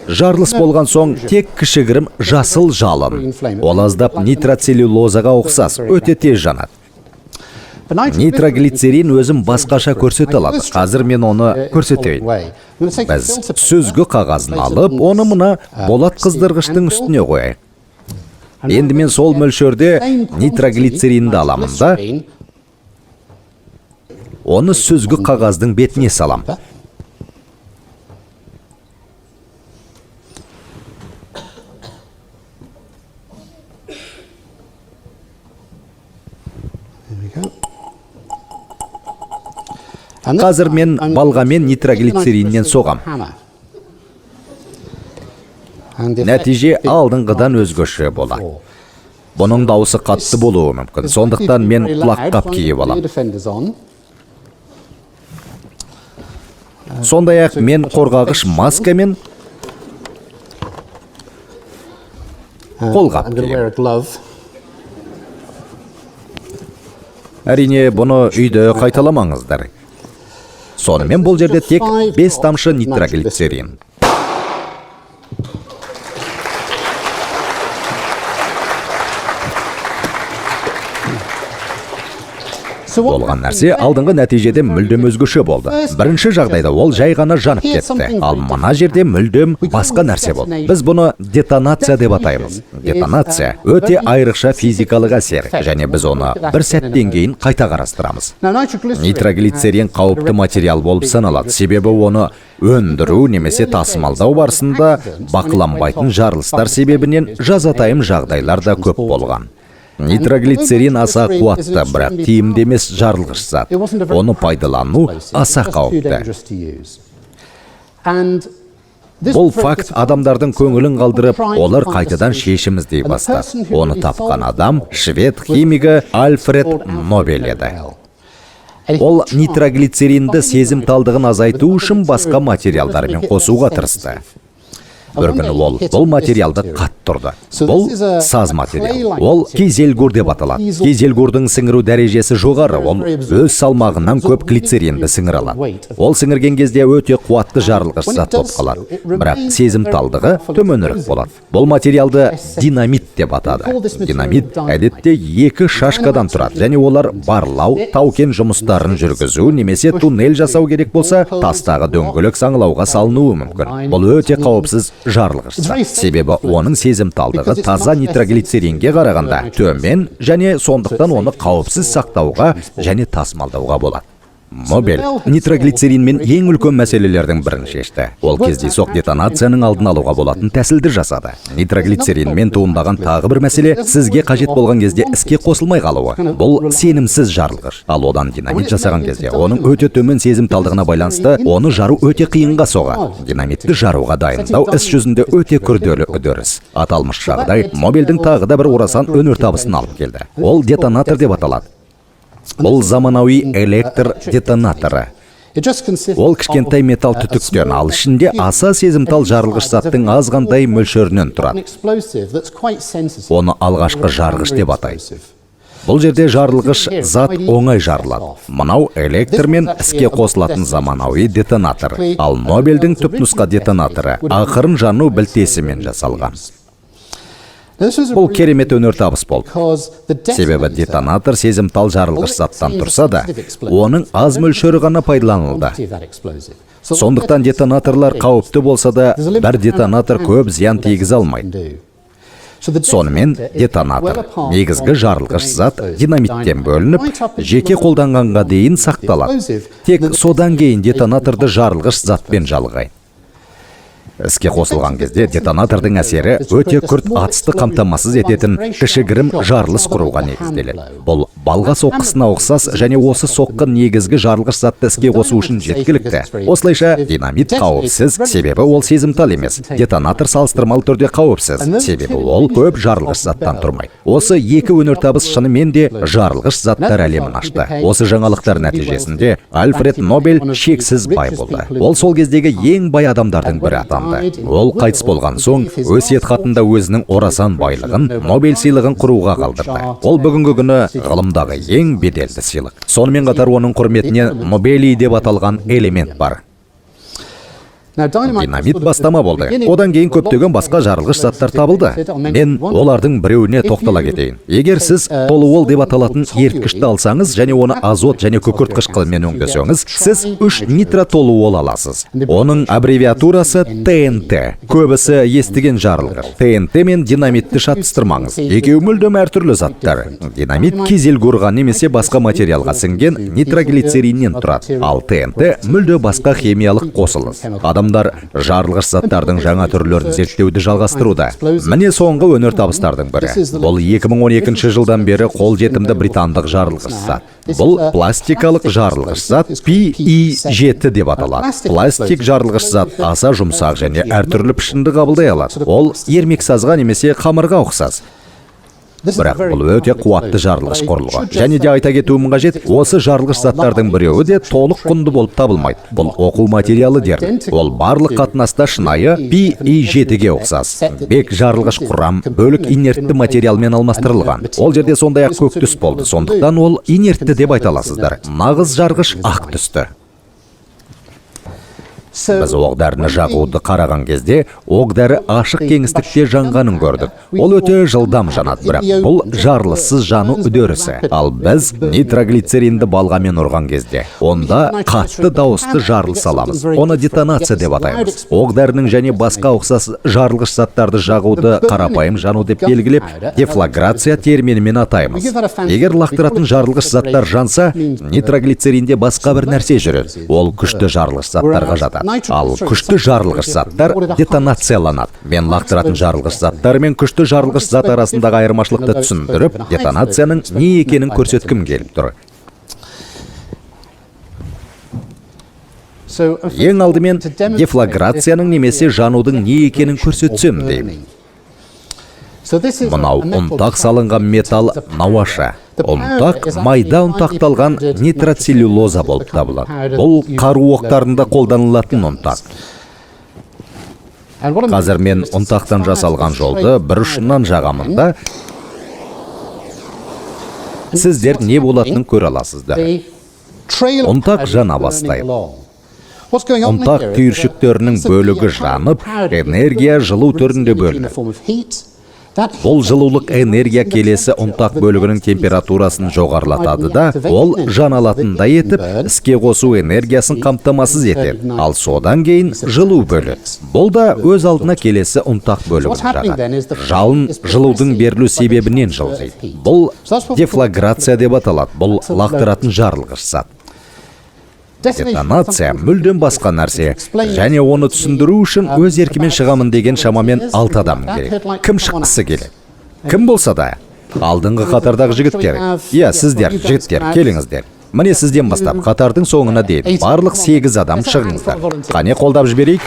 Жарылыс болған соң тек кішігірім жасыл жалын. Ол аздап нитроцеллюлозаға ұқсас, өте тез жанады. Нитроглицерин өзін басқаша көрсете алады. Қазір мен оны көрсетейін. Біз сүзгі қағазын алып, оны мына болат қыздырғыштың үстіне қояйық. Енді мен сол мөлшерде нитроглицеринді аламын да, оны сүзгі қағаздың бетіне салам. Қазір мен балғамен нитроглицериннен соғам. Нәтиже алдыңғыдан өзгеше болады. Бұның дауысы қатты болуы мүмкін. Сондықтан мен құлаққап киіп алам. Сондай-ақ мен қорғағыш маскамен қолғап киемін. Әрине, бұны үйде қайталамаңыздар. Сонымен бұл жерде тек 5 тамшы нитроглицерин. Болған нәрсе алдыңғы нәтижеден мүлдем өзгеше болды. Бірінші жағдайда ол жай ғана жанып кетті, ал мына жерде мүлдем басқа нәрсе болды. Біз бұны детонация деп атаймыз. Детонация өте айрықша физикалық әсер, және біз оны бір сәттен кейін қайта қарастырамыз. Нитроглицерин қауіпті материал болып саналады, себебі оны өндіру немесе тасымалдау барысында бақыланбайтын жарылыстар себебінен жазатайым жағдайлар да көп болған. Нитроглицерин аса қуатты, бірақ тиімді емес жарылғыш зат. Оны пайдалану аса қауіпті. Бұл факт адамдардың көңілін қалдырып, олар қайтадан шешім іздей бастады. Оны тапқан адам швед химигі Альфред Нобель еді. Ол нитроглицеринді сезімталдығын азайту үшін басқа материалдармен қосуға тырысты. Бір күні ол бұл материалды қатты ұрды. Бұл саз материал. Ол кизельгур деп аталады. Кизельгурдың сіңіру дәрежесі жоғары. Ол өз салмағынан көп глицеринді сіңіре алады. Ол сіңірген кезде өте қуатты жарылғыш зат болып қалады, бірақ сезімталдығы төменірек болады. Бұл материалды динамит деп атады. Динамит әдетте екі шашкадан тұрады және олар барлау, тау-кен жұмыстарын жүргізу немесе туннель жасау керек болса, тастағы дөңгелек саңылауға салынуы мүмкін. Бұл өте қауіпсіз жарылғыш зат, себебі оның сезімталдығы таза нитроглицеринге қарағанда төмен және сондықтан оны қауіпсіз сақтауға және тасымалдауға болады. Нобель нитроглицеринмен ең үлкен мәселелердің бірін шешті. Ол кездейсоқ детонацияның алдын алуға болатын тәсілді жасады. Нитроглицеринмен туындаған тағы бір мәселе — сізге қажет болған кезде іске қосылмай қалуы. Бұл сенімсіз жарылғыш. Ал одан динамит жасаған кезде, оның өте төмен сезімталдығына байланысты, оны жару өте қиынға соғады. Динамитті жаруға дайындау іс жүзінде өте күрделі үдеріс. Аталмыш жағдай Нобельдің тағы да бір орасан өнертабысын алып келді. Ол детонатор деп аталады. Бұл заманауи электр детонаторы. Ол кішкентай металл түтіктен, ал ішінде аса сезімтал жарылғыш заттың азғантай мөлшерінен тұрады. Оны алғашқы жарғыш деп атайды. Бұл жерде жарылғыш зат оңай жарылады. Мынау электрмен іске қосылатын заманауи детонатор. Ал Нобельдің түпнұсқа детонаторы ақырын жану білтесімен жасалған. Бұл керемет өнертабыс болды. Себебі детонатор сезімтал жарылғыш заттан тұрса да, оның аз мөлшері ғана пайдаланылды. Сондықтан детонаторлар қауіпті болса да, бір детонатор көп зиян тигізе алмайды. Сонымен, детонатор негізгі жарылғыш зат динамиттен бөлініп, жеке қолданғанға дейін сақталады. Тек содан кейін детонаторды жарылғыш затпен жалғайды. Іске қосылған кезде детонатордың әсері өте күрт атысты қамтамасыз ететін кішігірім жарылыс құруға негізделеді. Бұл балға соққысына ұқсас және осы соққы негізгі жарылғыш затты іске қосу үшін жеткілікті. Осылайша, динамит қауіпсіз, себебі ол сезімтал емес. Детонатор салыстырмалы түрде қауіпсіз, себебі ол көп жарылғыш заттан тұрмайды. Осы екі өнертабыс шынымен де жарылғыш заттар әлемін ашты. Осы жаңалықтар нәтижесінде Альфред Нобель шексіз бай болды. Ол сол кездегі ең бай адамдардың бірі атанды. Ол қайтыс болған соң, өсиет хатында өзінің орасан байлығын Нобель сыйлығын құруға қалдырды. Ол бүгінгі күні ғылымдағы ең беделді сыйлық. Сонымен қатар, оның құрметіне нобелий деп аталған элемент бар. Динамит бастама болды. Одан кейін көптеген басқа жарылғыш заттар табылды. Мен олардың біреуіне тоқтала кетейін. Егер сіз толуол деп аталатын еріткішті алсаңыз және оны азот және күкірт қышқылымен өңдесеңіз, сіз үш нитротолуол аласыз. Оның аббревиатурасы ТНТ. Көбісі естіген жарылғыш. ТНТ мен динамитті шатыстырмаңыз. Екеуі мүлдем әртүрлі заттар. Динамит кизельгурға немесе басқа материалға сіңген нитроглицериннен тұрады, ал ТНТ мүлде басқа химиялық қосылыс. Адамдар жарылғыш заттардың жаңа түрлерін зерттеуді жалғастыруда. Міне, соңғы өнертабыстардың бірі. Бұл 2012 жылдан бері қолжетімді британдық жарылғыш зат. Бұл пластикалық жарылғыш зат, PE7 деп аталады. Пластик жарылғыш зат аса жұмсақ және әртүрлі пішінді қабылдай алады. Ол ермексазға немесе қамырға ұқсас. Бірақ бұл өте қуатты жарылғыш құрылғы. Және де айта кетуім қажет, осы жарылғыш заттардың біреуі де толық құнды болып табылмайды. Бұл оқу материалы дерлік. Ол барлық қатынаста шынайы PE7-ге ұқсас. Бек жарылғыш құрам бөлік инертті материалмен алмастырылған. Ол жерде сондай ақ көк түс болды, сондықтан ол инертті деп айта аласыздар. Нағыз жарғыш ақ түсті. Біз оқ-дәріні жағуды қараған кезде, оқ-дәрі ашық кеңістікте жанғанын көрдік. Ол өте жылдам жанады, бірақ бұл жарылыссыз жану үдерісі. Ал біз нитроглицеринді балғамен ұрған кезде, онда қатты дауысты жарылыс аламыз. Оны детонация деп атаймыз. Оқ-дәрінің және басқа ұқсас жарылғыш заттарды жағуды қарапайым жану деп белгілеп, дефлаграция терминімен атаймыз. Егер лақтыратын жарылғыш заттар жанса, нитроглицеринде басқа бір нәрсе жүреді. Ол күшті жарылғыш заттарға жатады. Ал күшті жарылғыш заттар детонацияланады. Мен лақтыратын жарылғыш заттар мен күшті жарылғыш зат арасындағы айырмашылықты түсіндіріп, детонацияның не екенін көрсеткім келіп тұр. Ең алдымен дефлаграцияның немесе жанудың не екенін көрсетсем деймін. Мынау ұнтақ салынған металл науаша. Ұнтақ майда ұнтақталған нитроцеллюлоза болып табылады. Бұл қару оқтарында қолданылатын ұнтақ. Қазір мен ұнтақтан жасалған жолды бір ұшынан жағамын да, сіздер не болатынын көре аласыздар. Ұнтақ жана бастайды. Ұнтақ түйіршіктерінің бөлігі жанып, энергия жылу түрінде бөлінеді. Бұл жылулық энергия келесі ұнтақ бөлігінің температурасын жоғарылатады да, ол жаналатындай етіп, іске қосу энергиясын қамтамасыз етеді. Ал содан кейін жылу бөледі. Бұл да өз алдына келесі ұнтақ бөлігін жағады. Жалын жылудың берілу себебінен жылжиды. Бұл дефлаграция деп аталады. Бұл лақтыратын жарылғыш зат. Детонация мүлдем басқа нәрсе. Және оны түсіндіру үшін өз еркімен шығамын деген шамамен 6 адам керек. Кім шыққысы келеді? Кім болса да. Алдыңғы қатардағы жігіттер. Иә, сіздер, жігіттер, келіңіздер. Міне сізден бастап қатардың соңына дейін барлық 8 адам шығыңыздар. Қане қолдап жіберейік.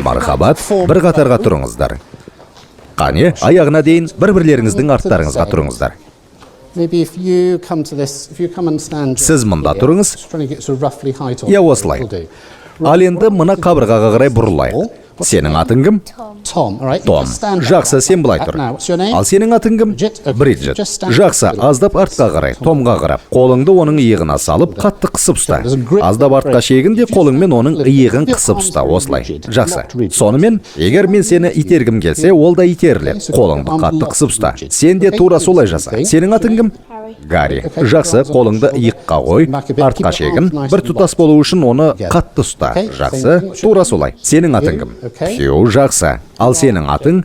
Мархабат, бір қатарға тұрыңыздар. Қане, аяғына дейін бір-бірлеріңіздің арттарыңызға тұрыңыздар. Сіз мұнда тұрыңыз. Иә, осылай. Ал енді мына қабырғаға қарай бұрылайық. Сенің атың кім? Том. Жақсы, сен былай тұр. Ал сенің атың кім? Бриджит. Жақсы, аздап артқа қарай, Томға қарап. Қолыңды оның иығына салып, қатты қысып ұста. Аздап артқа шегін де қолыңмен оның иығын қысып ұста, осылай. Жақсы. Сонымен, егер мен сені итергім келсе, ол да итеріледі. Қолыңды қатты қысып ұста. Сен де тура солай жаса. Сенің атың кім? Гарри. Жақсы, қолыңды иыққа қой, артқа шегін. Бір тұтас болу үшін оны қатты ұста. Жақсы, тура солай. Сенің атың кім? Хью, жақсы. Ал сенің атың?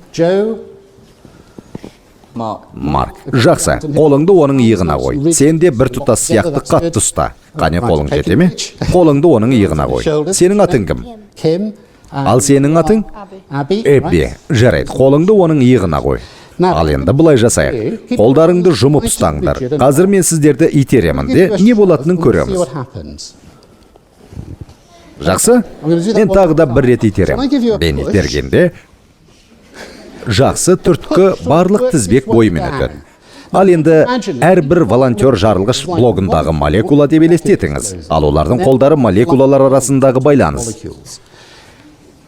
Марк. Жақсы, қолыңды оның иығына қой. Сен де бір тұтас сияқты қатты ұста. Қане, қолың жете ме? Қолыңды оның иығына қой. Сенің атың кім? Ал сенің атың? Эбби. Жарайды, қолыңды оның иығына қой. Ал енді былай жасайық. Қолдарыңды жұмып ұстаңдар. Қазір мен сіздерді итеремін де, не болатынын көреміз. Жақсы? Мен тағы да бір рет итеремін. Мен итергенде жақсы түрткі барлық тізбек бойымен өтеді. Ал енді әрбір волонтер жарылғыш блогындағы молекула деп елестетіңіз. Ал олардың қолдары молекулалар арасындағы байланыс.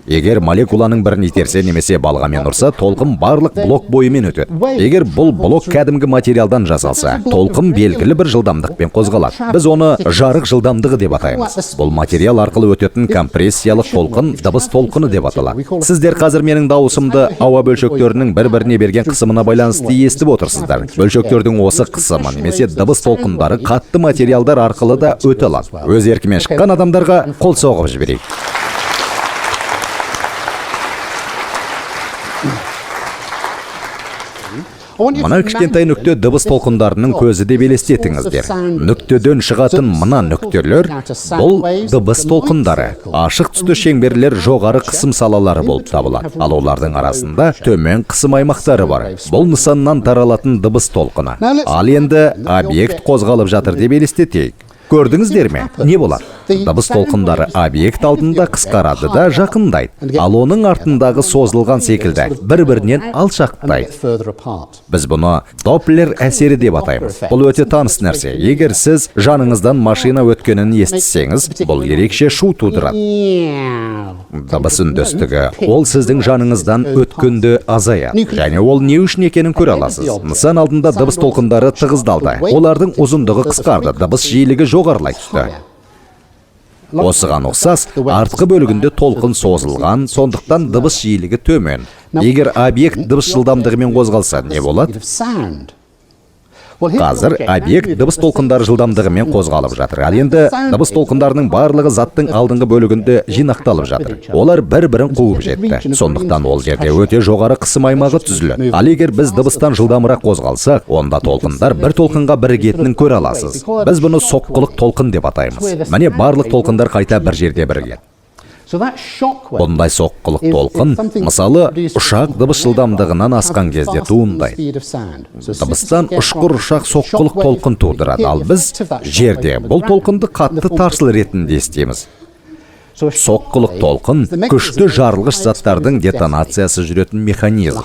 Егер молекуланың бірін итерсе немесе балғамен ұрса, толқын барлық блок бойымен өтеді. Егер бұл блок кәдімгі материалдан жасалса, толқын белгілі бір жылдамдықпен қозғалады. Біз оны жарық жылдамдығы деп атаймыз. Бұл материал арқылы өтетін компрессиялық толқын дыбыс толқыны деп аталады. Сіздер қазір менің дауысымды ауа бөлшектерінің бір-біріне берген қысымына байланысты естіп отырсыздар. Бөлшектердің осы қысымы немесе дыбыс толқындары қатты материалдар арқылы да өте алады. Өз еркімен шыққан адамдарға қол соғып жіберейік. Мына кішкентай нүкте дыбыс толқындарының көзі деп елестетіңіздер. Нүктеден шығатын мына нүктелер бұл дыбыс толқындары. Ашық түсті шеңберлер жоғары қысым салалары болып табылады. Ал олардың арасында төмен қысым аймақтары бар. Бұл нысаннан таралатын дыбыс толқыны. Ал енді объект қозғалып жатыр деп елестетейік. Көрдіңіздер ме? Не болады? Дыбыс толқындары объект алдында қысқарады да жақындайды, ал оның артындағы созылған секілді бір-бірінен алшақтайды. Біз бұны Доплер әсері деп атаймыз. Бұл өте таныс нәрсе. Егер сіз жаныңыздан машина өткенін естісеңіз, бұл ерекше шу тудырады. Дыбыс үндестігі ол сіздің жаныңыздан өткенде азаяды. Және ол не үшін екенін көре аласыз. Нысан алдында дыбыс толқындары тығыздалды. Олардың ұзындығы қысқарды, дыбыс жиілігі жоғарылай түсті. Осыған ұқсас, артқы бөлігінде толқын созылған, сондықтан дыбыс жиілігі төмен. Егер объект дыбыс жылдамдығымен қозғалса, не болады? Қазір объект дыбыс толқындары жылдамдығымен қозғалып жатыр. Ал енді дыбыс толқындарының барлығы заттың алдыңғы бөлігінде жинақталып жатыр. Олар бір-бірін қуып жетті. Сондықтан ол жерде өте жоғары қысым аймағы түзіледі. Ал егер біз дыбыстан жылдамырақ қозғалсақ, онда толқындар бір толқынға бірігетінін көре аласыз. Біз бұны соққылық толқын деп атаймыз. Міне, барлық толқындар қайта бір жерде бірігеді. Бұндай соққылық толқын, мысалы, ұшақ дыбыс жылдамдығынан асқан кезде туындайды. Дыбыстан ұшқыр ұшақ соққылық толқын тудырады, ал біз жерде бұл толқынды қатты тарсыл ретінде естиміз. Соққылық толқын күшті жарылғыш заттардың детонациясы жүретін механизм.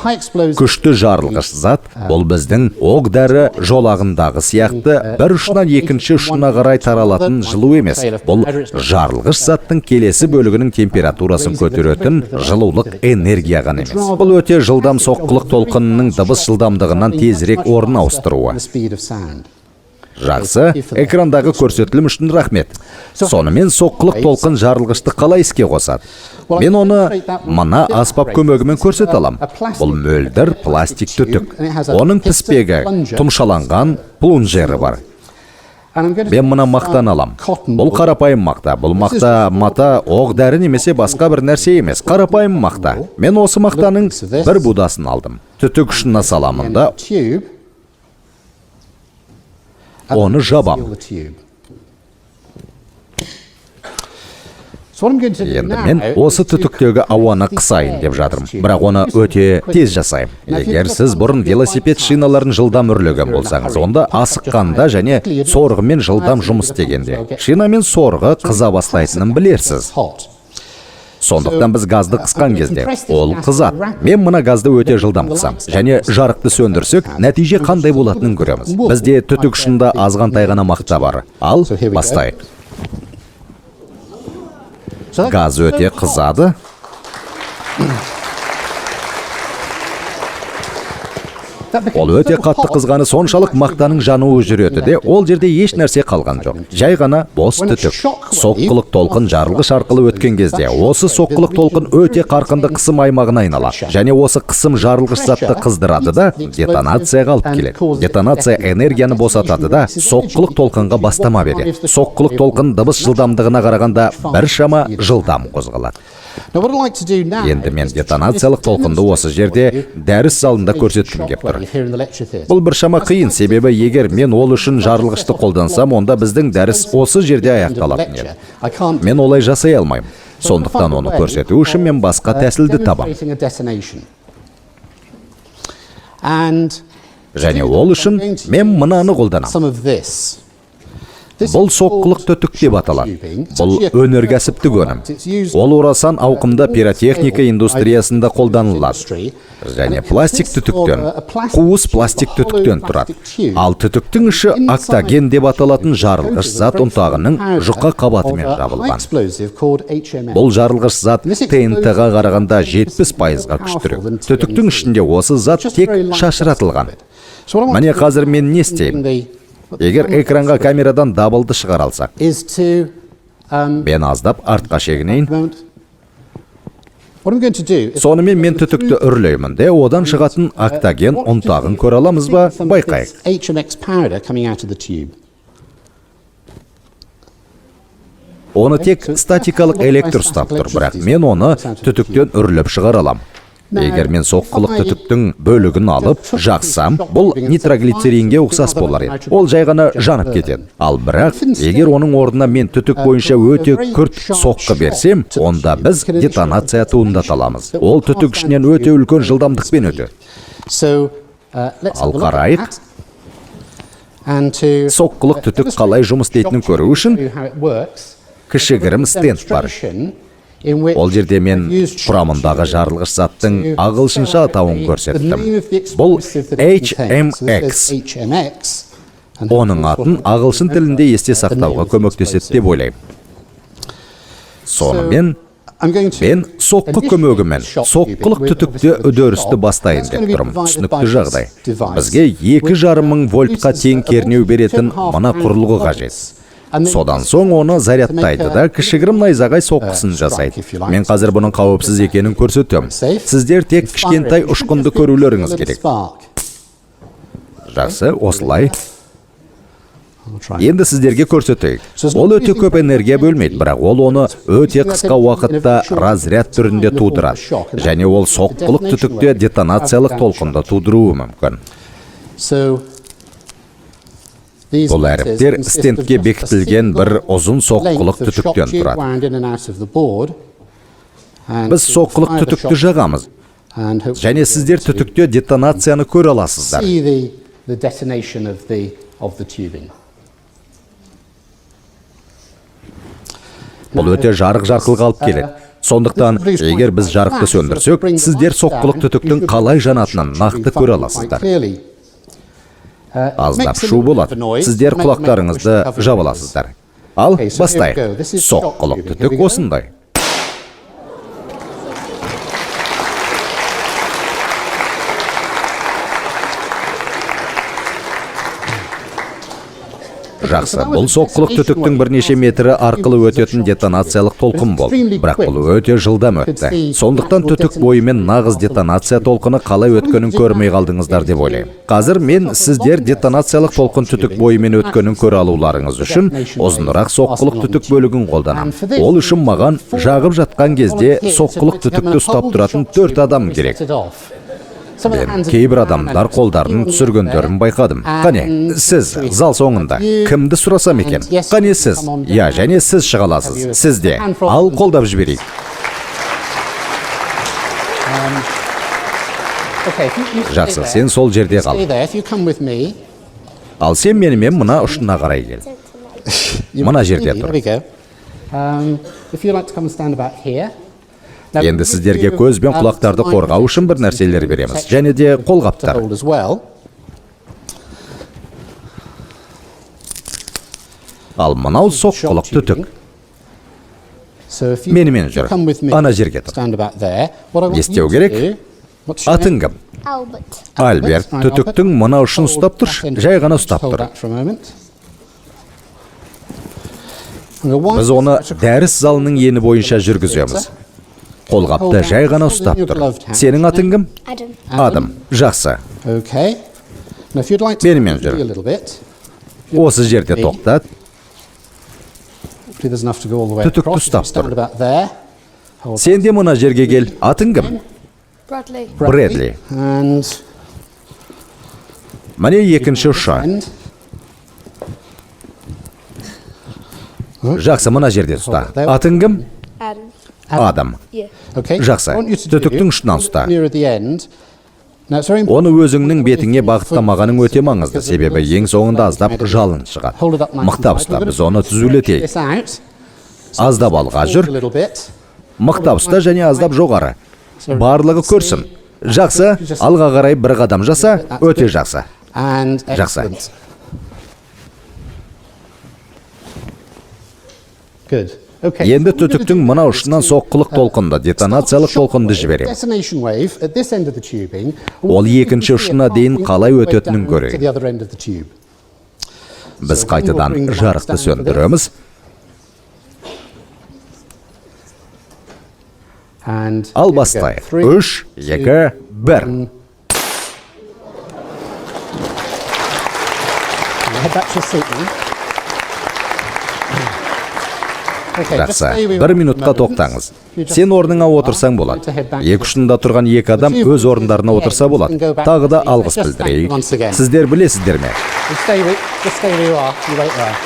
Күшті жарылғыш зат бұл біздің оқ дәрі жолағындағы сияқты бір ұшынан екінші ұшына қарай таралатын жылу емес. Бұл жарылғыш заттың келесі бөлігінің температурасын көтеретін жылулық энергия ғана емес. Бұл өте жылдам соққылық толқынының дыбыс жылдамдығынан тезірек орын ауыстыруы. Жақсы, экрандағы көрсетілім үшін рахмет. Сонымен соққылық толқын жарылғышты қалай іске қосады? Мен оны мына аспап көмегімен көрсете алам. Бұл мөлдір пластик түтік. Оның тіспегі тұмшаланған плунжері бар. Мен мына мақтаны алам. Бұл қарапайым мақта. Бұл мақта мата, оқ дәрі немесе басқа бір нәрсе емес. Қарапайым мақта. Мен осы мақтаның бір будасын алдым. Түтік ұшына саламын да оны жабам. Енді мен осы түтіктегі ауаны қысайын деп жатырмын, бірақ оны өте тез жасаймын. Егер сіз бұрын велосипед шиналарын жылдам үрлеген болсаңыз, онда асыққанда және сорғымен жылдам жұмыс істегенде шина мен сорғы қыза бастайтынын білерсіз. Сондықтан біз газды қысқан кезде ол қызады. Мен мына газды өте жылдам қысам және жарықты сөндірсек, нәтиже қандай болатынын көреміз. Бізде түтік ұшында азғантай ғана мақта бар. Ал бастайық. Газ өте қызады. Ол өте қатты қызғаны соншалық мақтаның жануы жүреді де, ол жерде еш нәрсе қалған жоқ. Жай ғана бос түтік. Соққылық толқын жарылғыш арқылы өткен кезде, осы соққылық толқын өте қарқынды қысым аймағына айналады. Және осы қысым жарылғыш затты қыздырады да, детонацияға алып келеді. Детонация энергияны босатады да, соққылық толқынға бастама береді. Соққылық толқын дыбыс жылдамдығына қарағанда біршама жылдам қозғалады. Енді мен детонациялық толқынды осы жерде дәріс залында көрсеткім кеп тұр. Бұл біршама қиын, себебі егер мен ол үшін жарылғышты қолдансам, онда біздің дәріс осы жерде аяқталатын еді. Мен олай жасай алмаймын. Сондықтан оны көрсету үшін мен басқа тәсілді табам. Және ол үшін мен мынаны қолданамын. Бұл соққылық түтік деп аталады. Бұл өнеркәсіптік өнім. Ол орасан ауқымда пиротехника индустриясында қолданылады. Және пластик түтіктен, қуыс пластик түтіктен тұрады. Ал түтіктің іші октоген деп аталатын жарылғыш зат ұнтағының жұқа қабатымен жабылған. Бұл жарылғыш зат ТНТ-ға қарағанда 70%-ға күштірек. Түтіктің ішінде осы зат тек шашыратылған. Міне қазір мен не істеймін? Егер экранға камерадан дабылды шығара алсақ, мен аздап артқа шегінейін. Сонымен мен түтікті үрлеймін де, одан шығатын октоген ұнтағын көре аламыз ба, байқайық. Оны тек статикалық электр ұстап тұр, бірақ мен оны түтіктен үрлеп шығара алам. Егер мен соққылық түтіктің бөлігін алып, жақсам, бұл нитроглицеринге ұқсас болар еді. Ол жай ғана жанып кетеді. Ал бірақ, егер оның орнына мен түтік бойынша өте күрт соққы берсем, онда біз детонация туындата аламыз. Ол түтік ішінен өте үлкен жылдамдықпен өтеді. Ал қарайық, соққылық түтік қалай жұмыс істейтінін көру үшін Кішігірім стенд бар. Ол жерде мен құрамындағы жарылғыш заттың ағылшынша атауын көрсеттім. Бұл HMX. Оның атын ағылшын тілінде есте сақтауға көмектеседі деп ойлаймын. Сонымен мен соққы көмегімен соққылық түтікте үдерісті бастайын деп тұрмын. Түсінікті жағдай. Бізге 2,5 мың вольтқа тең кернеу беретін мына құрылғы қажет. Содан соң оны зарядтайды да, кішігірім найзағай соққысын жасайды. Мен қазір бұның қауіпсіз екенін көрсетемін. Сіздер тек кішкентай ұшқынды көрулеріңіз керек. Жақсы, осылай. Енді сіздерге көрсетейік. Ол өте көп энергия бөлмейді, бірақ ол оны өте қысқа уақытта разряд түрінде тудырады. Және ол соққылық түтікте детонациялық толқынды тудыруы мүмкін. Бұл әріптер стендке бекітілген бір ұзын соққылық түтіктен тұрады. Біз соққылық түтікті жағамыз және сіздер түтікте детонацияны көре аласыздар. The detonation of the tubing. Бұл өте жарық жарқылға алып келеді. Сондықтан егер біз жарықты сөндірсек, сіздер соққылық түтіктің қалай жанатынын нақты көре аласыздар. Аздап шу болады. Сіздер құлақтарыңызды жаба аласыздар. Ал бастайық. Соққылық түтік осындай. Жақсы, бұл соққылық түтіктің бірнеше метрі арқылы өтетін детонациялық толқын болды. Бірақ бұл өте жылдам өтті. Сондықтан түтік бойымен нағыз детонация толқыны қалай өткенін көрмей қалдыңыздар деп ойлаймын. Қазір мен сіздер детонациялық толқын түтік бойымен өткенін көре алуларыңыз үшін ұзынырақ соққылық түтік бөлігін қолданамын. Ол үшін маған жағып жатқан кезде соққылық түтікті ұстап тұратын төрт адам керек. Мен кейбір адамдар қолдарын түсіргендерін байқадым. Қане, сіз зал соңында кімді сұрасам екен? Қане сіз? Иә, және сіз шыға аласыз. Сіз де. Ал қолдап жіберейік. Жақсы, сен сол жерде қал. Ал сен менімен мына ұшына қарай кел. Мына жерде тұр. Енді сіздерге көз бен құлақтарды қорғау үшін бір нәрселер береміз. Және де қолғаптар. Ал мынау соққылық түтік. Менімен жүр. Ана жерге тұр. Не істеу керек? Атың кім? Albert. Альберт, түтіктің мына ұшын ұстап тұршы. Жай ғана ұстап тұр. Біз оны дәріс залының ені бойынша жүргіземіз. Қолғапты жай ғана ұстап тұр. Сенің атың кім? Adam. Адам. Жақсы. Менімен жүр. Осы жерде тоқтат. Түтікті ұстап тұр. Сен де мына жерге кел. Атың кім? Bradley. Брэдли. Міне екінші ұшы. Жақсы, мына жерде ұста. Атың кім? Adam. Адам. Yeah. Жақсы. Түтіктің ұшынан ұста. Оны өзіңнің бетіңе бағыттамағаның өте маңызды, себебі ең соңында аздап жалын шығады. Мықтап ұста, біз оны түзулетейік. Аздап алға жүр, мықтап ұста және аздап жоғары. Барлығы көрсін. Жақсы, алға қарай бір қадам жаса, өте жақсы. Жақсы. Енді түтіктің мына ұшынан соққылық толқынды, детонациялық толқынды жіберемін. Ол екінші ұшына дейін қалай өтетінін көрейік. Біз қайтадан жарықты сөндіреміз. Ал бастайық. Үш, екі, бір. Жақсы, бір минутқа тоқтаңыз. Сен орныңа отырсаң болады. Екі ұшында тұрған екі адам өз орындарына отырса болады. Тағы да алғыс білдірейік. Сіздер білесіздер ме? Just stay where you are. You wait there.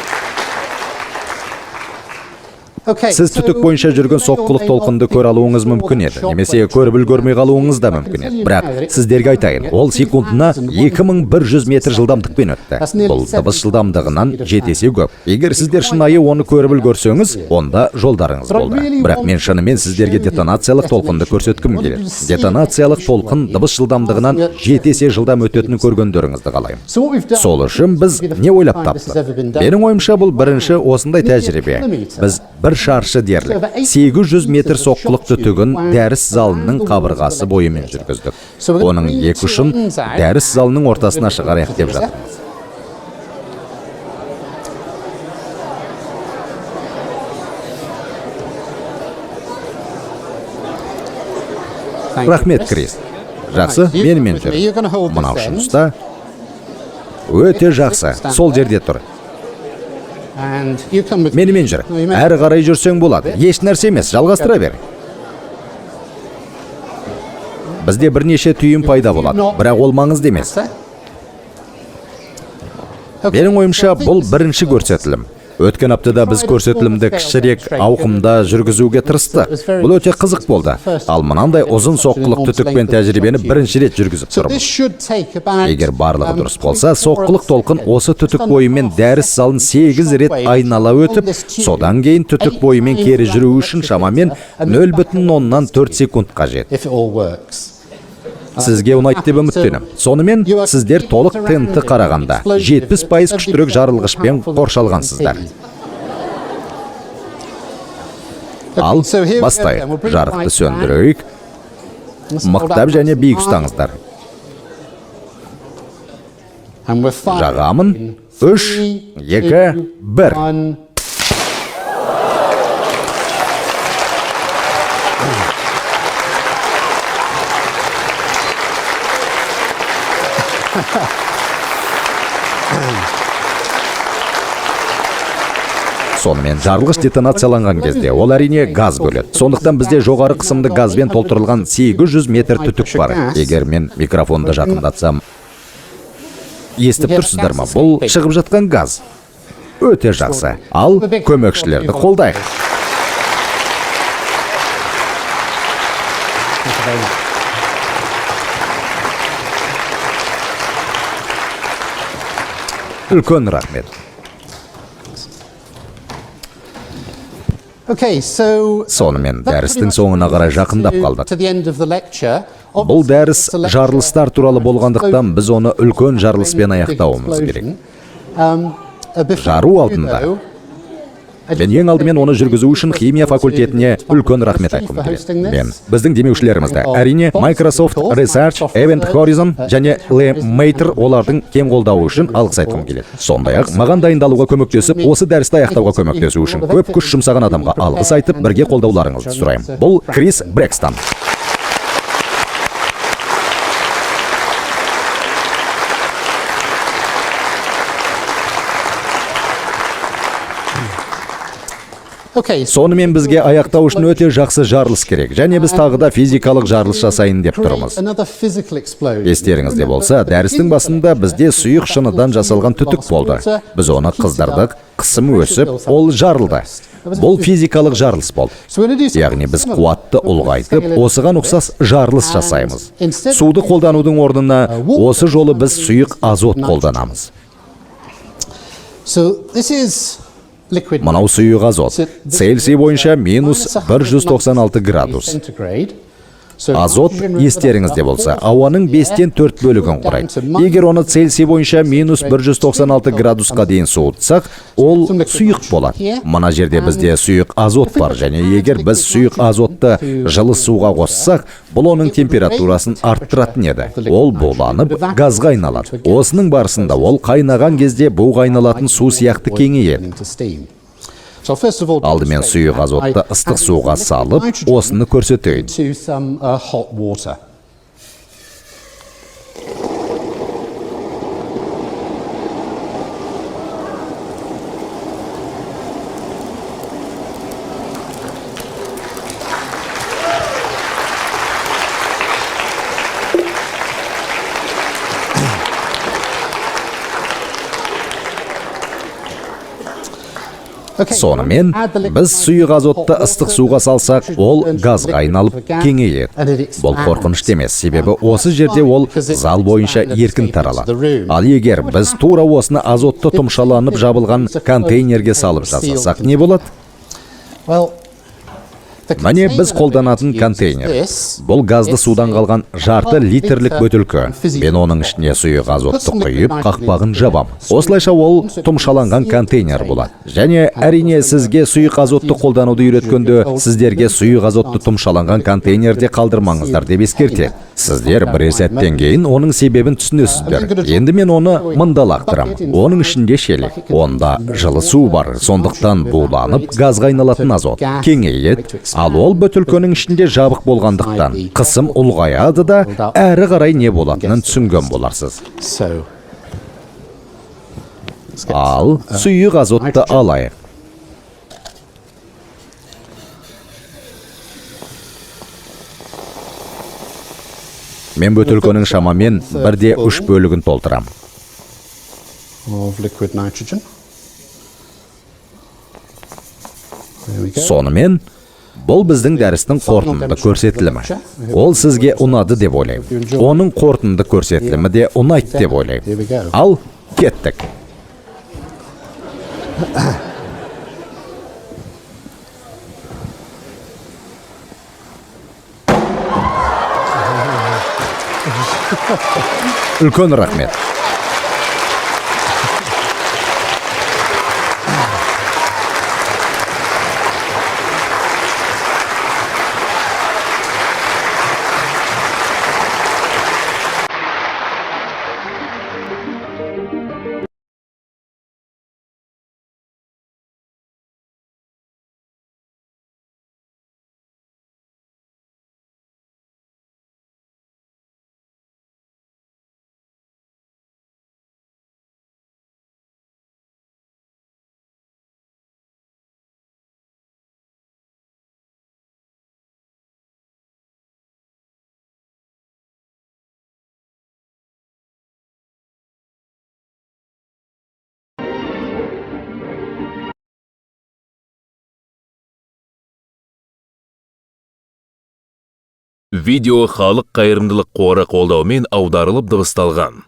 Сіз түтік бойынша жүрген соққылық толқынды көре алуыңыз мүмкін еді, немесе көріп үлгермей қалуыңыз да мүмкін еді. Бірақ сіздерге айтайын, ол секундына 2100 метр жылдамдықпен өтті. Бұл дыбыс жылдамдығынан 7 есе көп. Егер сіздер шынайы оны көріп үлгерсеңіз, онда жолдарыңыз болды. Бірақ мен шынымен сіздерге детонациялық толқынды көрсеткім келеді. Детонациялық толқын дыбыс жылдамдығынан 7 есе жылдам өтетінін көргендеріңізді қалаймын. Сол үшін біз не ойлап таптық? Менің ойымша, бұл бірінші осындай тәжірибе. Біз бір шаршы дерлік 800 метр соққылық түтігін дәріс залының қабырғасы бойымен жүргіздік. Оның екі ұшын дәріс залының ортасына шығарайық деп жатырмыз. Рахмет, Крис. Жақсы, менімен жүр. Мынау ұшын ұста. Өте жақсы, сол жерде тұр. Менімен жүр. Әрі қарай жүрсең болады. Еш нәрсе емес, жалғастыра бер. Бізде бірнеше түйін пайда болады, бірақ ол маңызды емес. Менің ойымша, бұл бірінші көрсетілім. Өткен аптада біз көрсетілімді кішірек ауқымда жүргізуге тырыстық. Бұл өте қызық болды. Ал мынандай ұзын соққылық түтікпен тәжірибені бірінші рет жүргізіп тұрмыз. Егер барлығы дұрыс болса, соққылық толқын осы түтік бойымен дәріс залын 8 рет айнала өтіп, содан кейін түтік бойымен кері жүру үшін шамамен 0,4 секунд қажет. Сізге ұнайды деп үміттенемін. Сонымен сіздер толық ТНТ қарағанда 70% күштірек жарылғышпен қоршалғансыздар. Ал бастайық. Жарықты сөндірейік. Мықтап және биік ұстаңыздар. Жағамын. 3, 2, 1. Сонымен жарылғыш детонацияланған кезде ол әрине газ бөледі. Сондықтан бізде жоғары қысымды газбен толтырылған 800 метр түтік бар. Егер мен микрофонды жақындатсам, естіп тұрсыздар ма? Бұл шығып жатқан газ. Өте жақсы. Ал көмекшілерді қолдайық. Үлкен рахмет. Сонымен дәрістің соңына қарай жақындап қалдық. Бұл дәріс жарылыстар туралы болғандықтан біз оны үлкен жарылыспен аяқтауымыз керек. Жару алдында мен ең алдымен оны жүргізу үшін химия факультетіне үлкен рахмет айтқым келеді. Мен біздің демеушілерімізді, әрине Microsoft Research, Event Horizon және LeMaitre, олардың кең қолдауы үшін алғыс айтқым келеді. Сондай-ақ маған дайындалуға көмектесіп, осы дәрісті аяқтауға көмектесу үшін көп күш жұмсаған адамға алғыс айтып, бірге қолдауларыңызды сұраймын. Бұл Крис Брэкстон. Сонымен бізге аяқтау үшін өте жақсы жарылыс керек, және біз тағы да физикалық жарылыс жасайын деп тұрмыз. Естеріңізде болса, дәрістің басында бізде сұйық шыныдан жасалған түтік болды. Біз оны қыздырдық, қысым өсіп, ол жарылды. Бұл физикалық жарылыс болды. Яғни біз қуатты ұлғайтып, осыған ұқсас жарылыс жасаймыз. Суды қолданудың орнына осы жолы біз сұйық азот қолданамыз. Мынау сұйық азот. Цельсий бойынша минус 196 градус. Азот, естеріңізде болса, ауаның 5-тен 4 бөлігін құрайды. Егер оны Цельсий бойынша минус 196 градусқа дейін суытсақ, ол сұйық болады. Мына жерде бізде сұйық азот бар, және егер біз сұйық азотты жылы суға қоссақ, бұл оның температурасын арттыратын еді. Ол буланып, газға айналады. Осының барысында ол қайнаған кезде буға айналатын су сияқты кеңейеді. Алдымен сұйық азотты ыстық суға салып, осыны көрсетейін. Сонымен, біз сұйық азотты ыстық суға салсақ, ол газға айналып кеңейеді. Бұл қорқынышты емес, себебі осы жерде ол зал бойынша еркін таралады. Ал егер біз тура осыны азотты тұмшаланып жабылған контейнерге салып жасасақ, не болады? Міне біз қолданатын контейнер. Бұл газды судан қалған жарты литрлік бөтелке. Мен оның ішіне сұйық азотты құйып, қақпағын жабам. Осылайша ол тұмшаланған контейнер болады. Және әрине сізге сұйық азотты қолдануды үйреткенде, сіздерге сұйық азотты тұмшаланған контейнерде қалдырмаңыздар деп ескертеді. Сіздер бірер сәттен кейін оның себебін түсінесіздер. Енді мен оны мында лақтырам. Оның ішінде шелек. Онда жылы су бар, сондықтан буланып газға айналатын азот кеңейеді. Ал ол бөтелкенің ішінде жабық болғандықтан қысым ұлғаяды да, әрі қарай не болатынын түсінген боларсыз. Ал сұйық азотты алайық. Мен бөтелкенің шамамен 1,3 бөлігін толтырам. Сонымен, бұл біздің дәрістің қорытынды көрсетілімі. Ол сізге ұнады деп ойлаймын. Оның қорытынды көрсетілімі де ұнайды деп ойлаймын. Ал, кеттік. Үлкен рахмет. Видео халық қайырымдылық қоры қолдауымен аударылып дыбысталған.